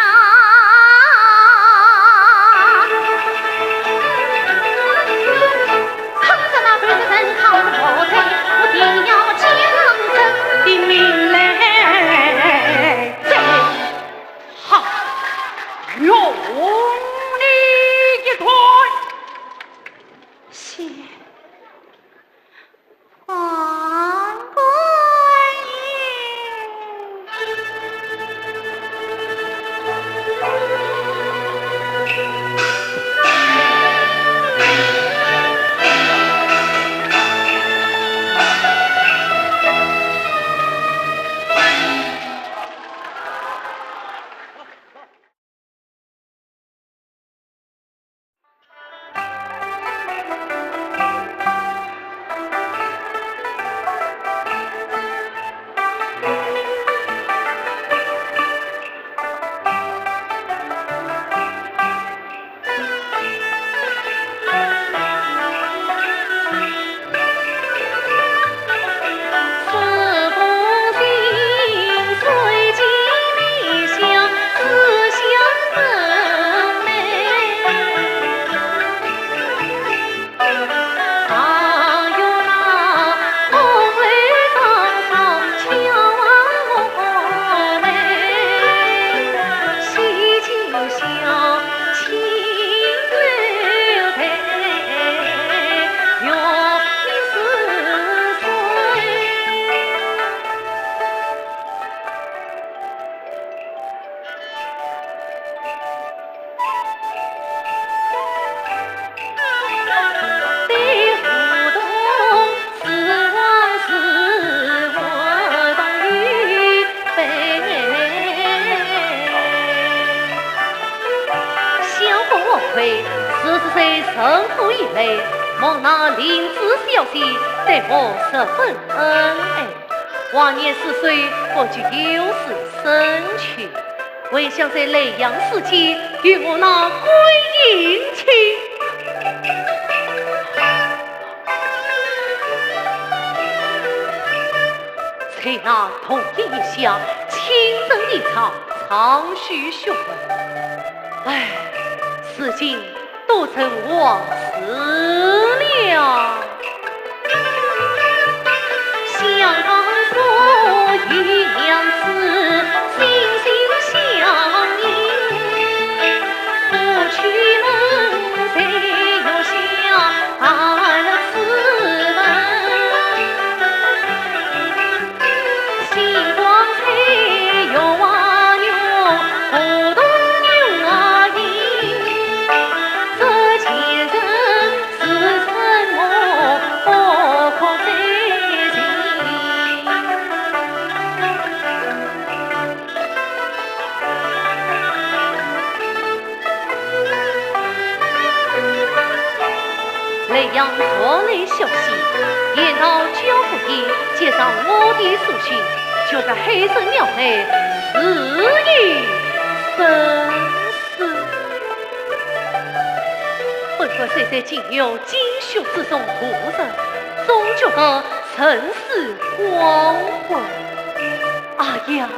相公莫愧，自是在成都以来，蒙那林子小姐对我十分恩爱。 往年似水，不及旧时深情，还想在莱阳世界与我那桂英卿，在那桐叶一下，倾城一场，长叙血痕。唉，如今 都成往事了。阳传来消息，言道焦姑爷接上我的书信，就在海神庙内自缢身死。本官虽在金玉金靴之中度日，终觉得生死黄昏。哎呀，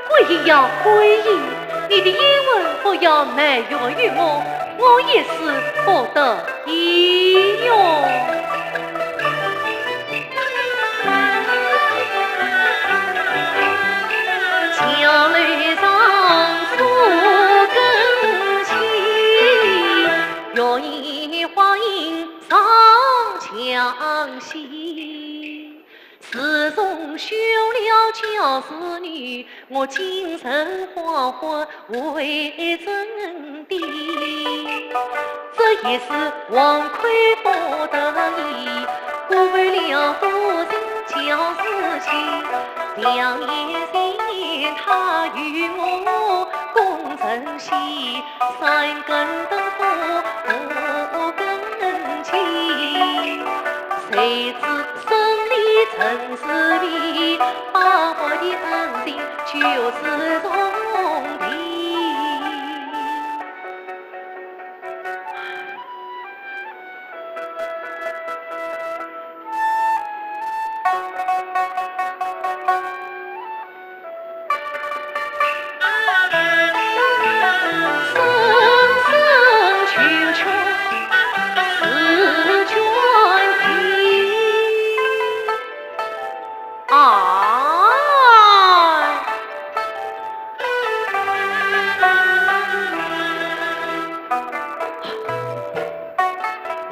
桂英呀，桂英，你的冤魂不要埋怨于我，我也是不得已哟。 啊！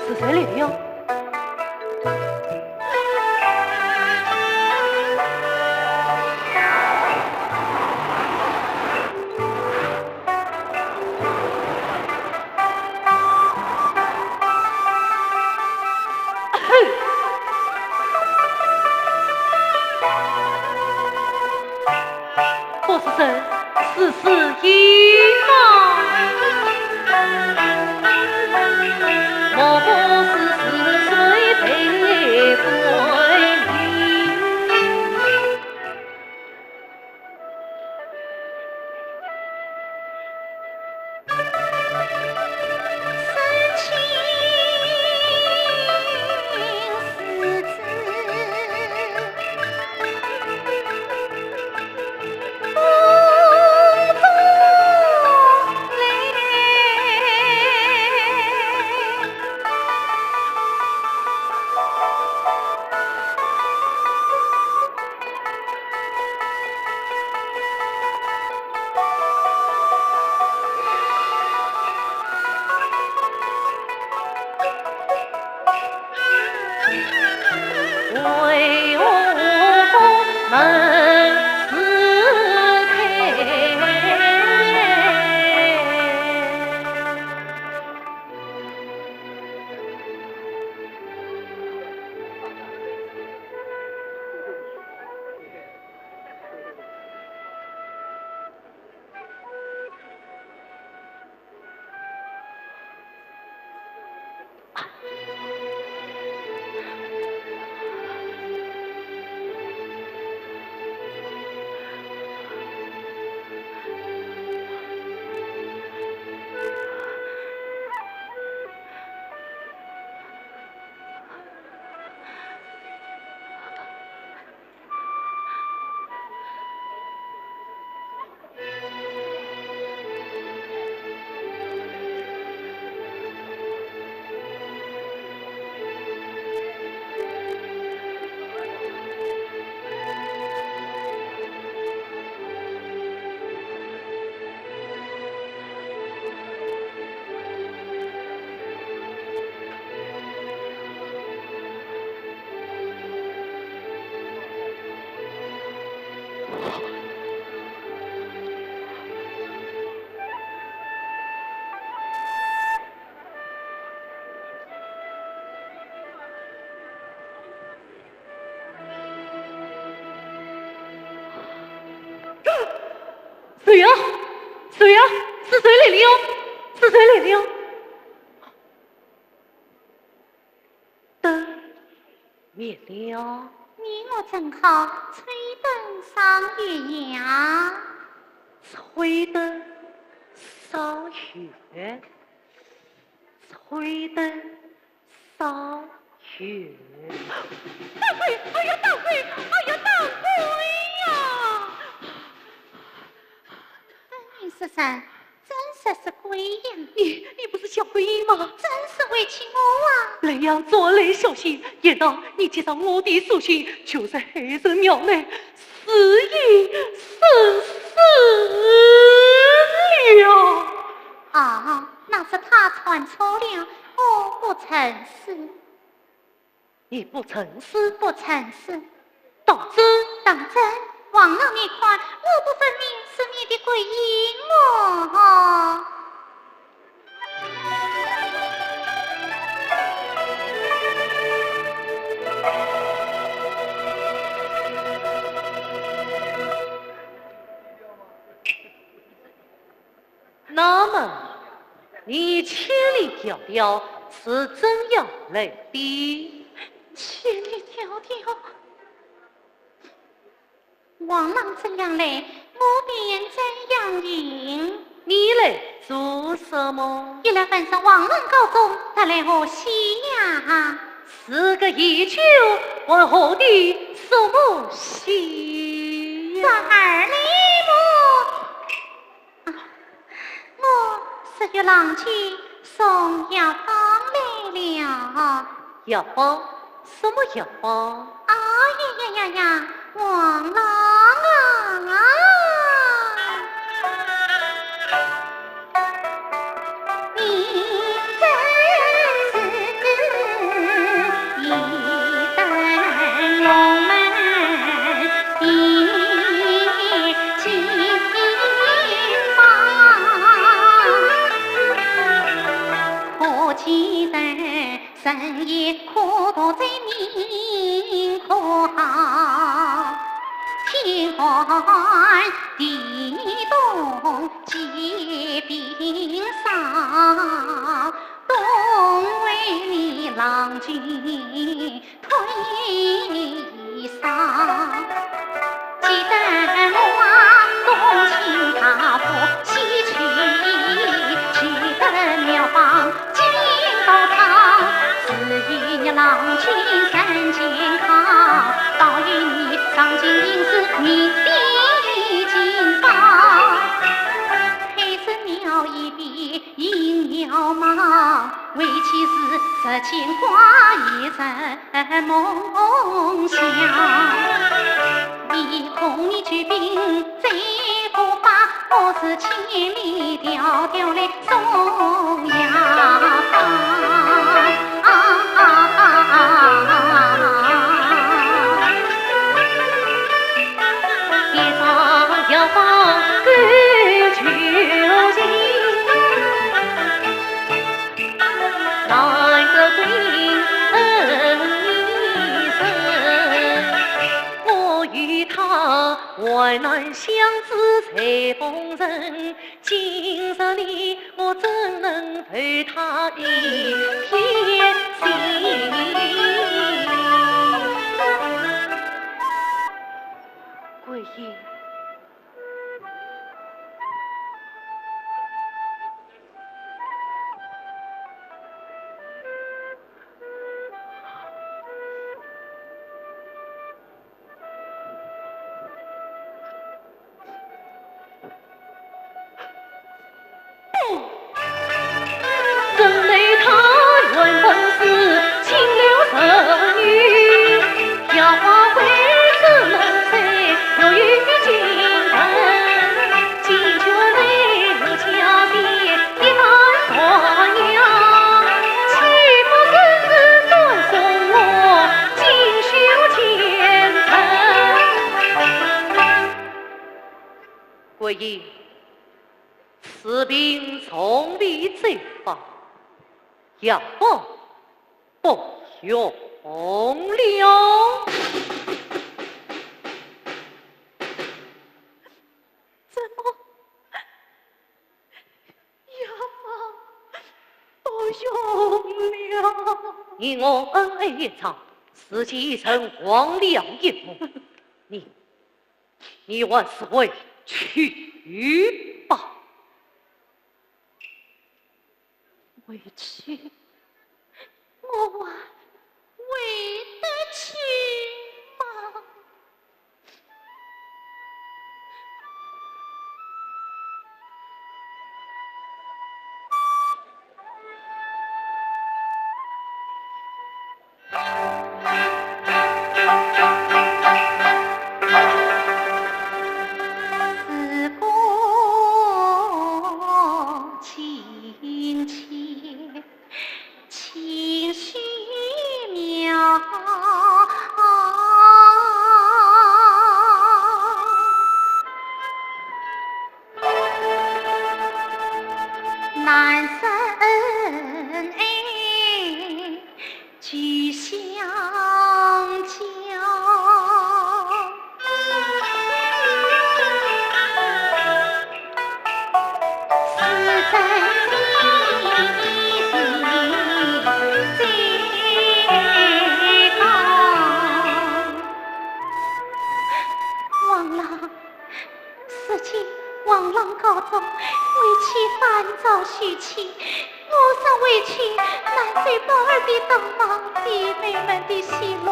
是谁来的呀？ 不是人，是死尸嘛。谁呀？谁呀？是谁来了？是谁来了？灯灭了。你我正好吹灯赏月呀。吹灯赏月，吹灯赏月。打鬼！哎呀，打鬼！哎呀，打鬼呀！恩人先生， 怎说是鬼呀？你，你不是小鬼吗？怎说会气我啊？雷阳传来消息，言道你接上我的书信，就在海神庙内自缢身死了。啊，那是他传错了，我不曾死。 你不曾死？不曾死。当真？当真。王郎，你看，我不分明是你的鬼影么？那么，你千里迢迢是怎样来的？千里迢迢，王郎怎样来，我便怎样行。你来做什么？一来问声王郎高中，二来贺喜呀。是个喜酒，还贺的什么喜呀？这二来么？ 啊，我是与郎君送药方来了。药方？什么药方？啊呀呀呀呀，王郎啊！你真是一灯笼门的 金榜，可见得人言可读，才名可好。天寒地冻疾病少，冬为你郎君 褪衣裳。记得我同亲大夫西去医，取得妙方金银宝汤，赐予你郎君身健康，保佑你上进应试，名第金榜。配子妙一笔 莺鸟忙，为妻是日牵挂，夜日梦想。你恐你举兵追火把，我是千里迢迢来送药方。一张药方够求情。 难得归恩一生，我与他患难相知才逢人。今日里我怎能负他一片心？桂英， 怎奈他原本是清流淑女，要花贵子能谁又有情人？今却为了家业一旦断呀，岂不更是断送我锦绣前程？桂英， 此病从未再发，药方不用了。怎么，药方不用了？你我恩爱一场，如今成黄粱一梦。你，你还是回去吧。回去？我还回得去吗？ 王郎，如今王郎高中，为妻烦躁许妻，我若回去，难受宝儿的等望，弟妹们的喜乐。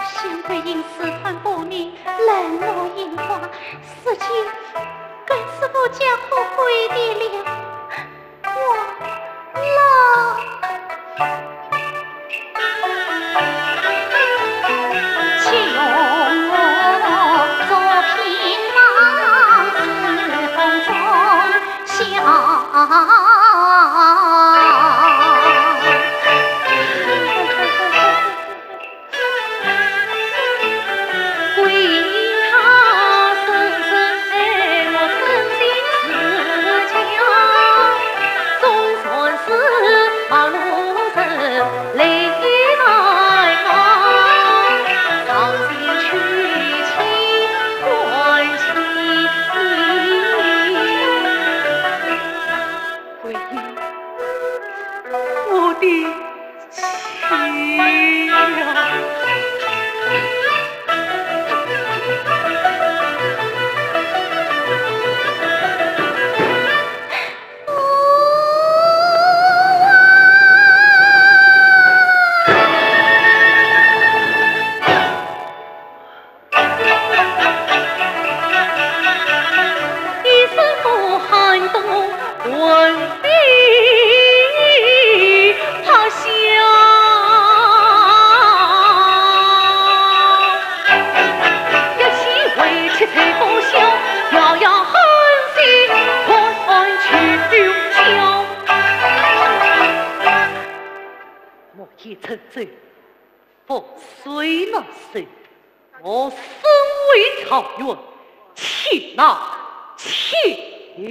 现在因私吞薄命，冷落櫻花，如今更是无家可归的了。 桂英，我的妻呀！我也曾走，覆水难收。 我身为状元，岂能轻来？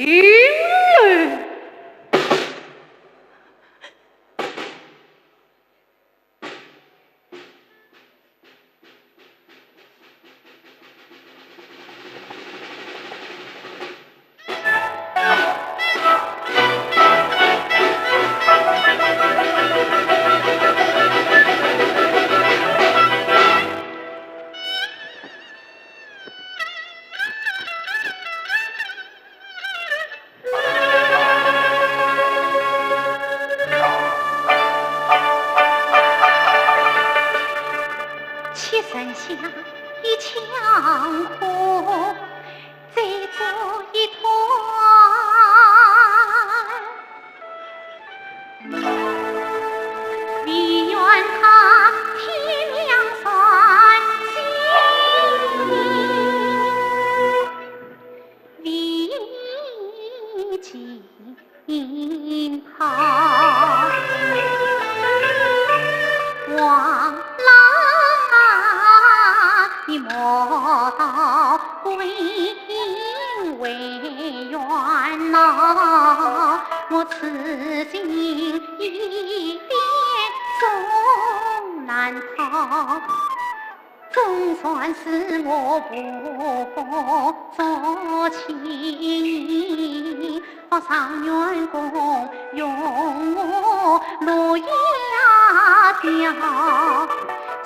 表，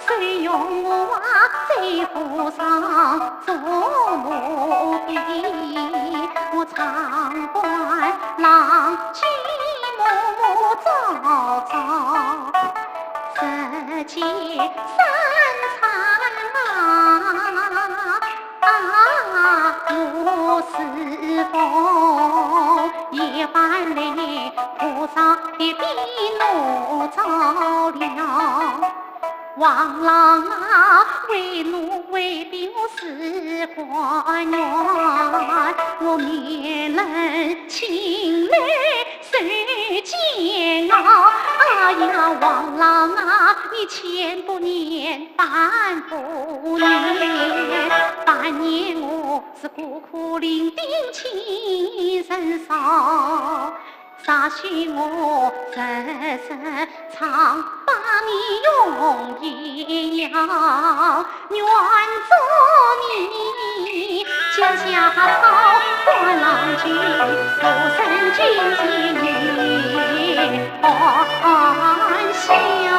谁容我啊在府上做奴婢？我唱官浪寂寞早早，日间三餐啊，我侍奉夜半里菩萨的笔弄着了。 王郎啊，为奴为婢我是甘愿，我面冷清泪受煎熬。哎呀，王郎啊，你千不念，万不念，但念我是孤苦伶仃，亲人少。 啥许我日日唱罢你容易了，愿做你脚下草，官郎君，我身君，你欢喜啊。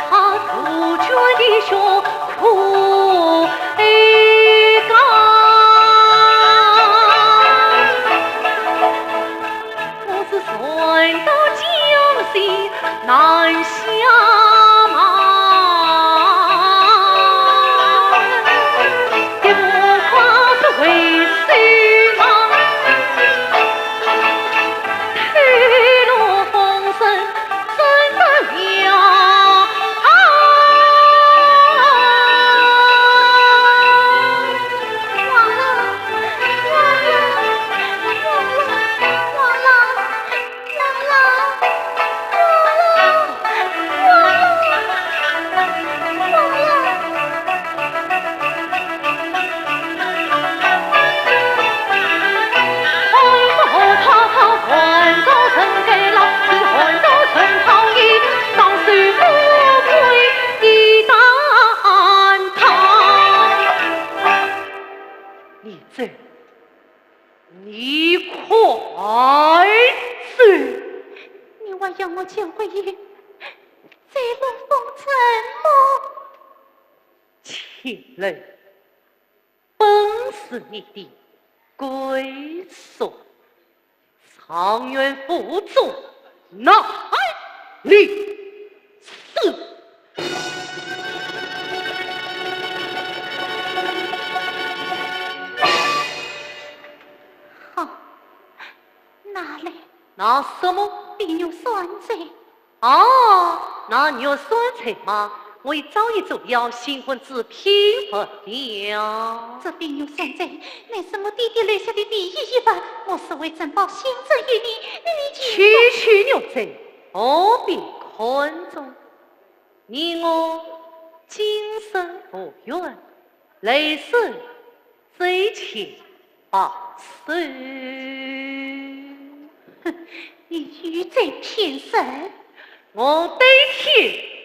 他杜鹃的胸口哎高，我是船到江心难下马。一步跨是为谁忙？ 披落风声真的呀。啊！王郎，王郎，王郎，王郎，王郎，王郎，王郎。 你走，你快走！你还要我交关银，再弄风尘么？ 青楼本是你的归宿，状元府中哪里是？好，拿来。拿什么？碧玉扇子。 哦，那玉扇子嘛，我一早已做了新婚之品物了。这碧玉扇子乃是我爹爹留下的第一遗物，我视为珍宝，相赠于你，你，你就……区区玉簪，何必看重？你我今生无缘，来生再见。 罢手。哼，你又在骗人！我对天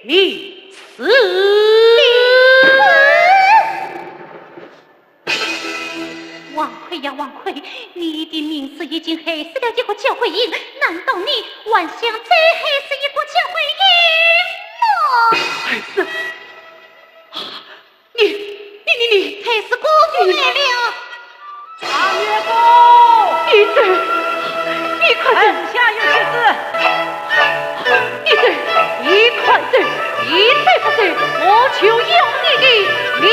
盟誓。王魁呀，王魁，你的盟誓已经害死了一个敫桂英，难道你还想再害死一个敫桂英吗？害死？ 你，你，你，你！太师公公来了。状元公！你走，你快走！门下有急事。你走，你快走，你再不走，我就要你的命！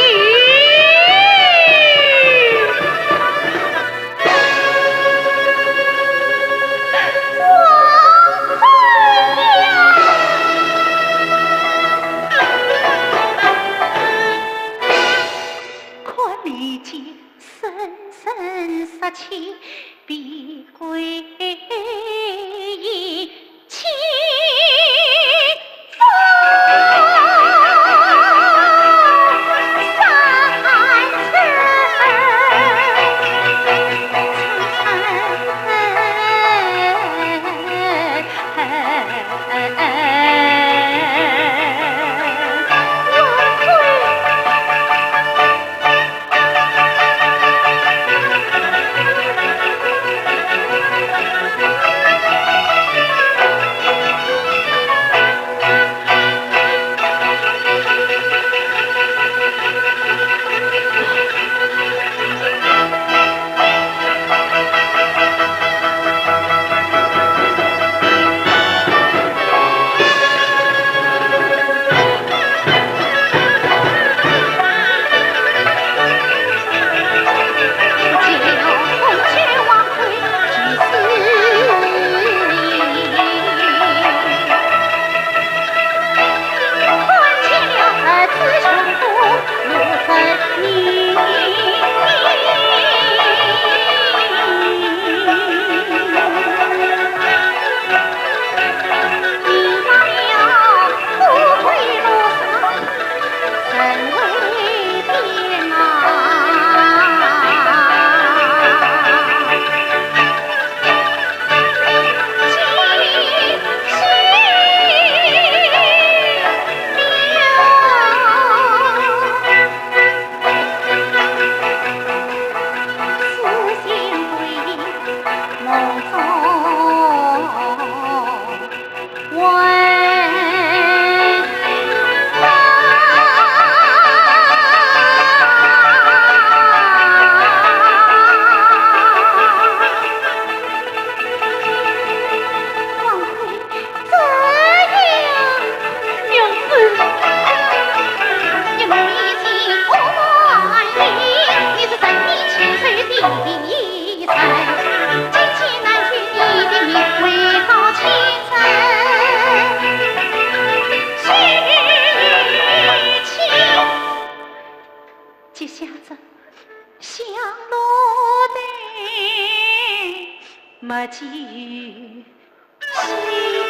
想着香炉台没几许